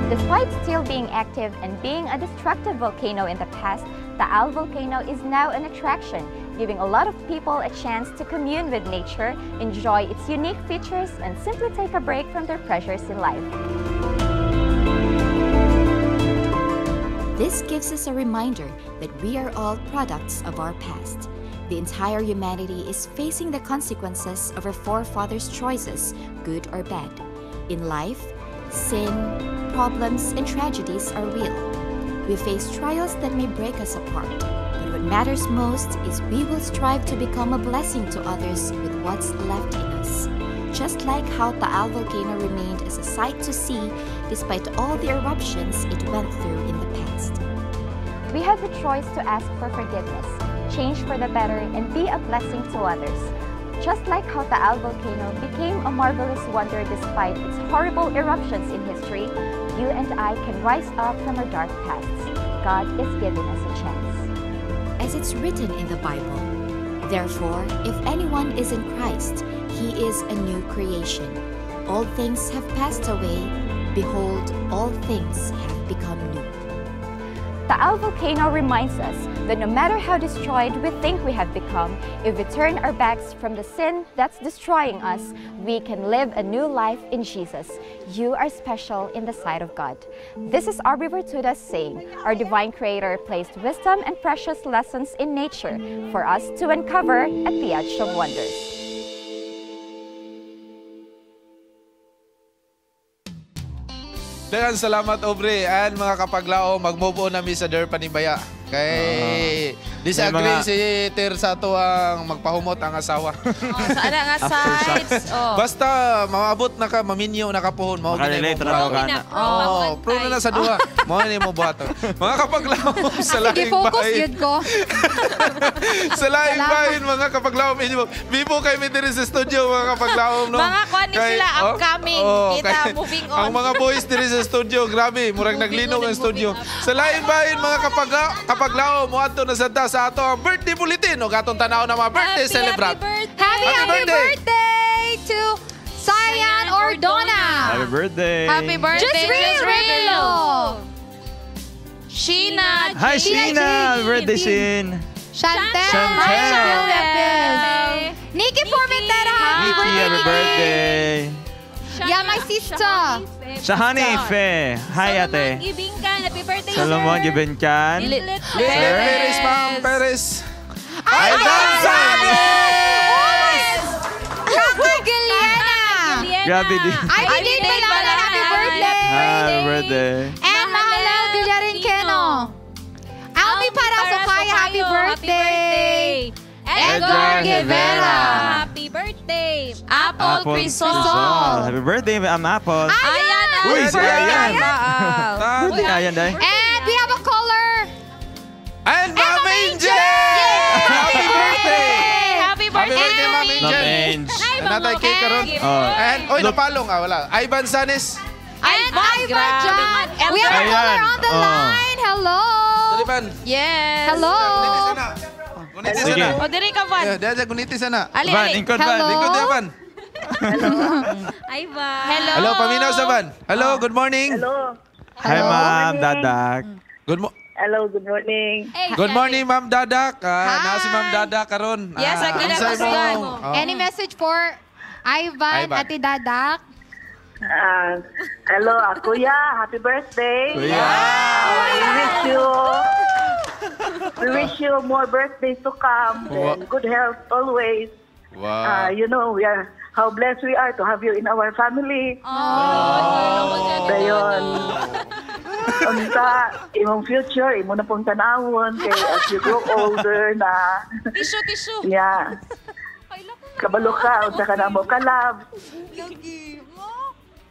Despite still being active and being a destructive volcano in the past, Taal Volcano is now an attraction, giving a lot of people a chance to commune with nature, enjoy its unique features, and simply take a break from their pressures in life. This gives us a reminder that we are all products of our past. The entire humanity is facing the consequences of our forefathers' choices, good or bad. In life, sin, problems, and tragedies are real. We face trials that may break us apart, but what matters most is we will strive to become a blessing to others with what's left in us. Just like how Taal Volcano remained as a sight to see despite all the eruptions it went through in the past. We have the choice to ask for forgiveness, change for the better, and be a blessing to others. Just like how Taal Volcano became a marvelous wonder despite its horrible eruptions in history, you and I can rise up from our dark pasts. God is giving us a chance. As it's written in the Bible, therefore, if anyone is in Christ, he is a new creation. All things have passed away. Behold, all things have become new. Taal Volcano reminds us that no matter how destroyed we think we have become, if we turn our backs from the sin that's destroying us, we can live a new life in Jesus. You are special in the sight of God. This is Aubrey Vertudas saying, our divine creator placed wisdom and precious lessons in nature for us to uncover at the edge of wonders.
Daghang salamat, Aubrey. And mga kapaglao, mag-move on na mi sa Der Panibaya. Kay disagree si Ter sa ato ang magpahumot ang asawa.
Sa ana nga sides. Oh.
Basta maabot na ka, maminyo na ka pohon, mao gini mo.
Oh,
pro na sa duha. Mao ni mo buhaton. Mga kapaglao, sa laing
focus
bahin.
Yun ko.
Sa laing bahin, mga kapaglao, minyo. Bibo kay mi diri sa studio, mga kapaglao, no.
Mga kuan ni sila upcoming. Kita moving on.
Ang mga boys diri sa studio, grabe, murag naglinog ang studio. Sa laing bahin, mga kapaglao, moadto na sa sa ato ang birthday bulletin o gatong tanaw na mga birthday celebrant.
Happy, happy birthday to Cyan Ordona.
Happy birthday.
Happy birthday,
Jezreel Rebelo.
Sheena.
Hi, Sheena. Happy birthday, Shin.
Chantel.
Chantel.
Hi, Chantel. Nikki Formentera, happy
Nikki,
birthday,
happy
Nikki.
birthday.
Yeah, my sister.
Shahani Ife. Hi, ate.
Gibingkan, happy birthday,
Solomon
sir.
Gibinkan.
Litlit
Sir.
Perez, Ma'am Perez.
Ivan Sanis! Kaka Giliena!
Grabe di.
Ivy Jane Balana, happy birthday!
Happy birthday.
And Mahalal Villarin Keno. Almi Parasokay, happy birthday! Edgar Guevara.
Happy birthday.
Apple Crisol.
Happy birthday, I'm Apple.
Ayan.
Uy, si Ayan.
Baal.
Birthday, Ayan, day.
And we have a caller.
And Ma'am Angel! Happy birthday!
Happy
Happy
birthday,
birthday, Ma'am
Ma'am
Angel!
Ange.
Natay cake karon.
Oh.
And, oy, napalong ah, wala. Ivan Sanis.
And Ivan
grabe.
John. We have a
Ayan.
caller on the
Oh.
line. Hello.
Dali, Van.
Yes.
Hello.
Guniti
Sige.
sana.
O, diri ka, Van.
Yeah, dali, guniti sana.
Ali,
Van,
ali.
ingkod, Van.
Hello.
Lingkod diya, Van.
Ivan.
Hello.
Hello, paminaw sa Van. Hello, good morning.
Hello.
Hi, Ma'am Dadak.
Good
Hello, good morning.
Good morning, Ma'am Dadak. Ah, naa si Ma'am Dadak karon.
Yes,
Ah,
ang
unsay
ginakusgan.
mo? Oh.
Any message for Ivan,
Ivan.
Ate Dadak?
Hello, Kuya. Happy birthday.
Kuya.
We wish you more birthdays to come and good health always.
Wow.
You know, we are how blessed we are to have you in our family. Dayon. Unta, imong future, imo na pong tanawon kay as you grow older na.
Tissue, tissue.
Yeah. Kabalo ka, unsa ka na mo kalab.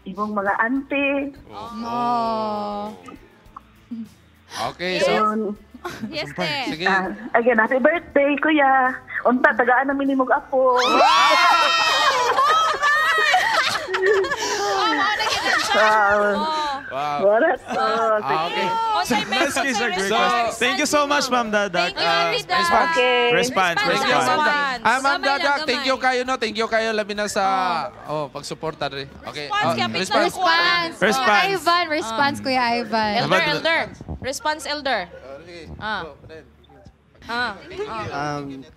Imong mga auntie.
Oh.
Okay, so
Ayun.
Yes, te.
sige.
Again, happy birthday, kuya. Unta, tagaan namin ni mong apo.
Wow.
Wala to.
Ah, okay.
Unsay
Let's
message?
kiss a great
So-
question. Thank you so much, Ma'am Dadak.
Thank you, Ate Dadak.
Response.
Okay.
Response,
Thank you,
response.
Ma'am Dadak.
Response.
Ah, Ma'am
Gamay lang,
Dadak, thank
gamay.
you kayo no. Thank you kayo labi na sa oh, pagsuporta rin. Okay.
Response,
Oh,
kaya pit na
response.
Response.
Response.
Kuya Ivan, response, Kuya Ivan.
Elder, elder. Response, elder. Ah. Ah.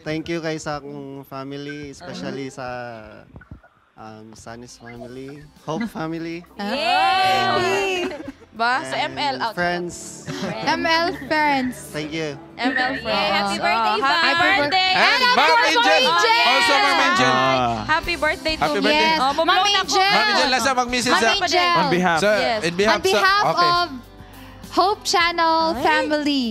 Thank you kay sa akong family, especially sa Sanis family, Hope family,
Yay! Ba? Sa
and
ML out.
friends.
ML friends.
Thank you.
ML friends.
Yay, happy birthday,
Oh, happy
Van.
birthday.
And
of
Ma'am
course,
Angel.
Ma'am Angel.
Also, Ma'am Angel.
Ah.
Happy birthday to
Happy
me.
birthday.
Yes.
Oh,
Ma'am
mablow na ko.
Angel.
Ma'am Angel, nasa mag-message
Ma'am
sa
Angel.
On behalf.
So,
Yes.
in behalf,
On behalf
sa, okay.
of Hope Channel family.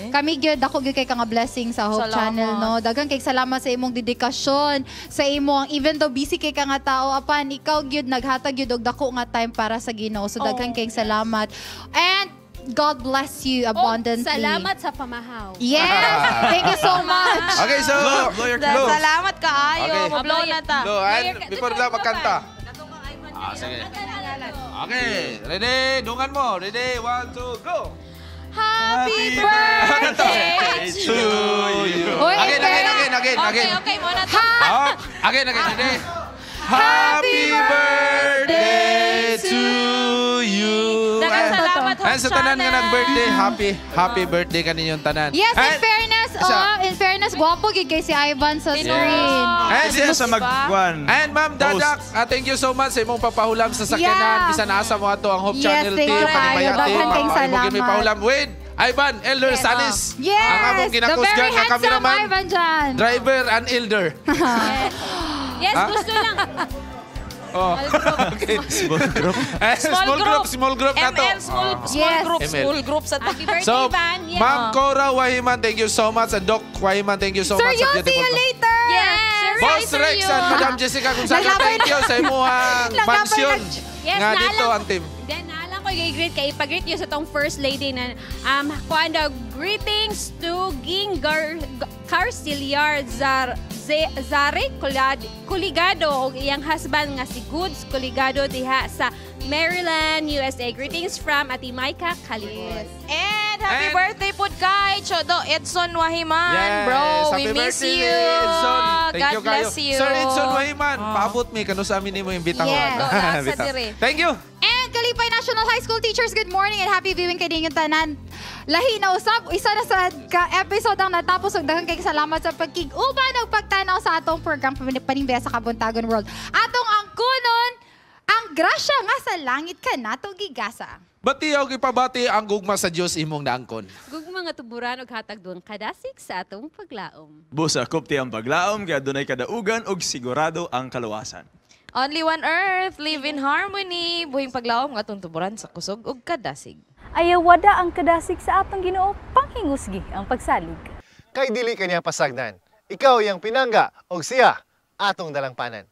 Kami gyud ako gyud kay ka nga blessing sa Hope
Salamat.
Channel no. Daghang kay salamat sa imong dedikasyon, sa imong even though busy kay ka nga tao apan ikaw gyud naghatag gyud og dako nga time para sa Ginoo. So daghan
Oh,
kay salamat. And God bless you abundantly.
Oh, salamat sa pamahaw.
Yes. Thank you so much.
Okay, so
Blow, blow your
Blow.
Salamat kaayo.
Okay.
Mablow na ta.
Blow. And before na magkanta. Ah, sige. Okay, ready? Dungan mo. Ready? One, two, go.
Happy birthday
to you.
Uy,
Again, again, again, again,
Okay,
again.
okay, muna ta.
Ah, again, again, ready? Happy birthday to you.
Daghang salamat, Hope
And sa tanan nga
Channel.
nag-birthday, happy, happy birthday kaninyong tanan.
Yes, in
And-
fairness,
Isa.
oh, in fairness, gwapo gyud kay si Ivan sa
Tinuod.
screen.
And
Siya sa magkuan.
And Ma'am Dadak, thank you so much sa imong papahulam sa sakyanan.
Yeah.
Bisan asa mo ato ang Hope
Yes,
Channel
thank
team,
you kayo.
Panimaya team,
Daghan kayong
imong
salamat.
gimi pahulam with Ivan Elder Sanis.
Yes,
Ang among
the
ginakusgan
very
nga
handsome
cameraman,
Ivan John.
driver and elder.
Yes,
Ha?
gusto lang.
Oh. Okay.
Small group.
Eh, small group, small group na to.
ML, small,
Ah.
small
Yes.
group,
ML.
small group sa
Happy birthday,
So,
Van. Yes.
Ma'am Cora Wahiman, thank you so much. And Doc Wahiman, thank you so
Sir
much. sa
Yo, see you
beautiful-
later.
Yes.
Boss
Sir
Rex
Yo.
and Madam Jessica Gonzaga,
Naglabay
thank you sa imuhang
Naglabay
mansion.
Yes,
Nga dito
naalam-
ang team.
Then, naalam ko i-greet kay ipag-greet yun sa tong first lady na kuan daw, greetings to Ging Carciliar Zare Coligado og iyang husband nga si Goods Coligado diha sa Maryland, USA. Greetings from Ate Maika Calibos.
And happy
And-
birthday po kay Chodo Edson Wahiman,
Yes,
bro.
happy
We miss
birthday,
you.
Edson. Thank
God
you kayo.
bless you.
Sir Edson Wahiman, paabot mi kanu sa amin nimo imbitahon.
Yes.
Go, lasa dire.
Thank you.
And kalipas Mangipay National High School teachers, good morning and happy viewing kay ninyong tanan. Lahi na usab, isa na sa ka-episode ang natapos ug daghang kay salamat sa pagkig-uban ug pagtanaw sa atong program Paningbaya sa Kabuntagon World. Atong ang kunon ang grasya nga sa langit kanato gigasa.
Bati og ipabati ang gugma sa Dios imong naangkon.
Gugma nga tuburan og hatag duang kadasig sa atong paglaom.
Busa kupti ang paglaom kaya dunay kadaugan ug sigurado ang kaluwasan.
Only one earth, live in harmony. Buhing paglaom nga atong tuburan sa kusog ug kadasig.
Ayawada ang kadasig sa atong Ginoo, panghingusgi ang pagsalig.
Kay dili kaniya pasagdan. Ikaw iyang pinangga og siya atong dalangpanan.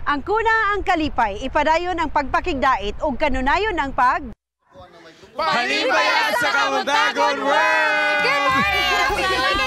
Ang kuna ang kalipay, ipadayon ang pagpakigdait ug kanunayon ang pag
Panimbayan sa Kabuntagon World!
Good morning!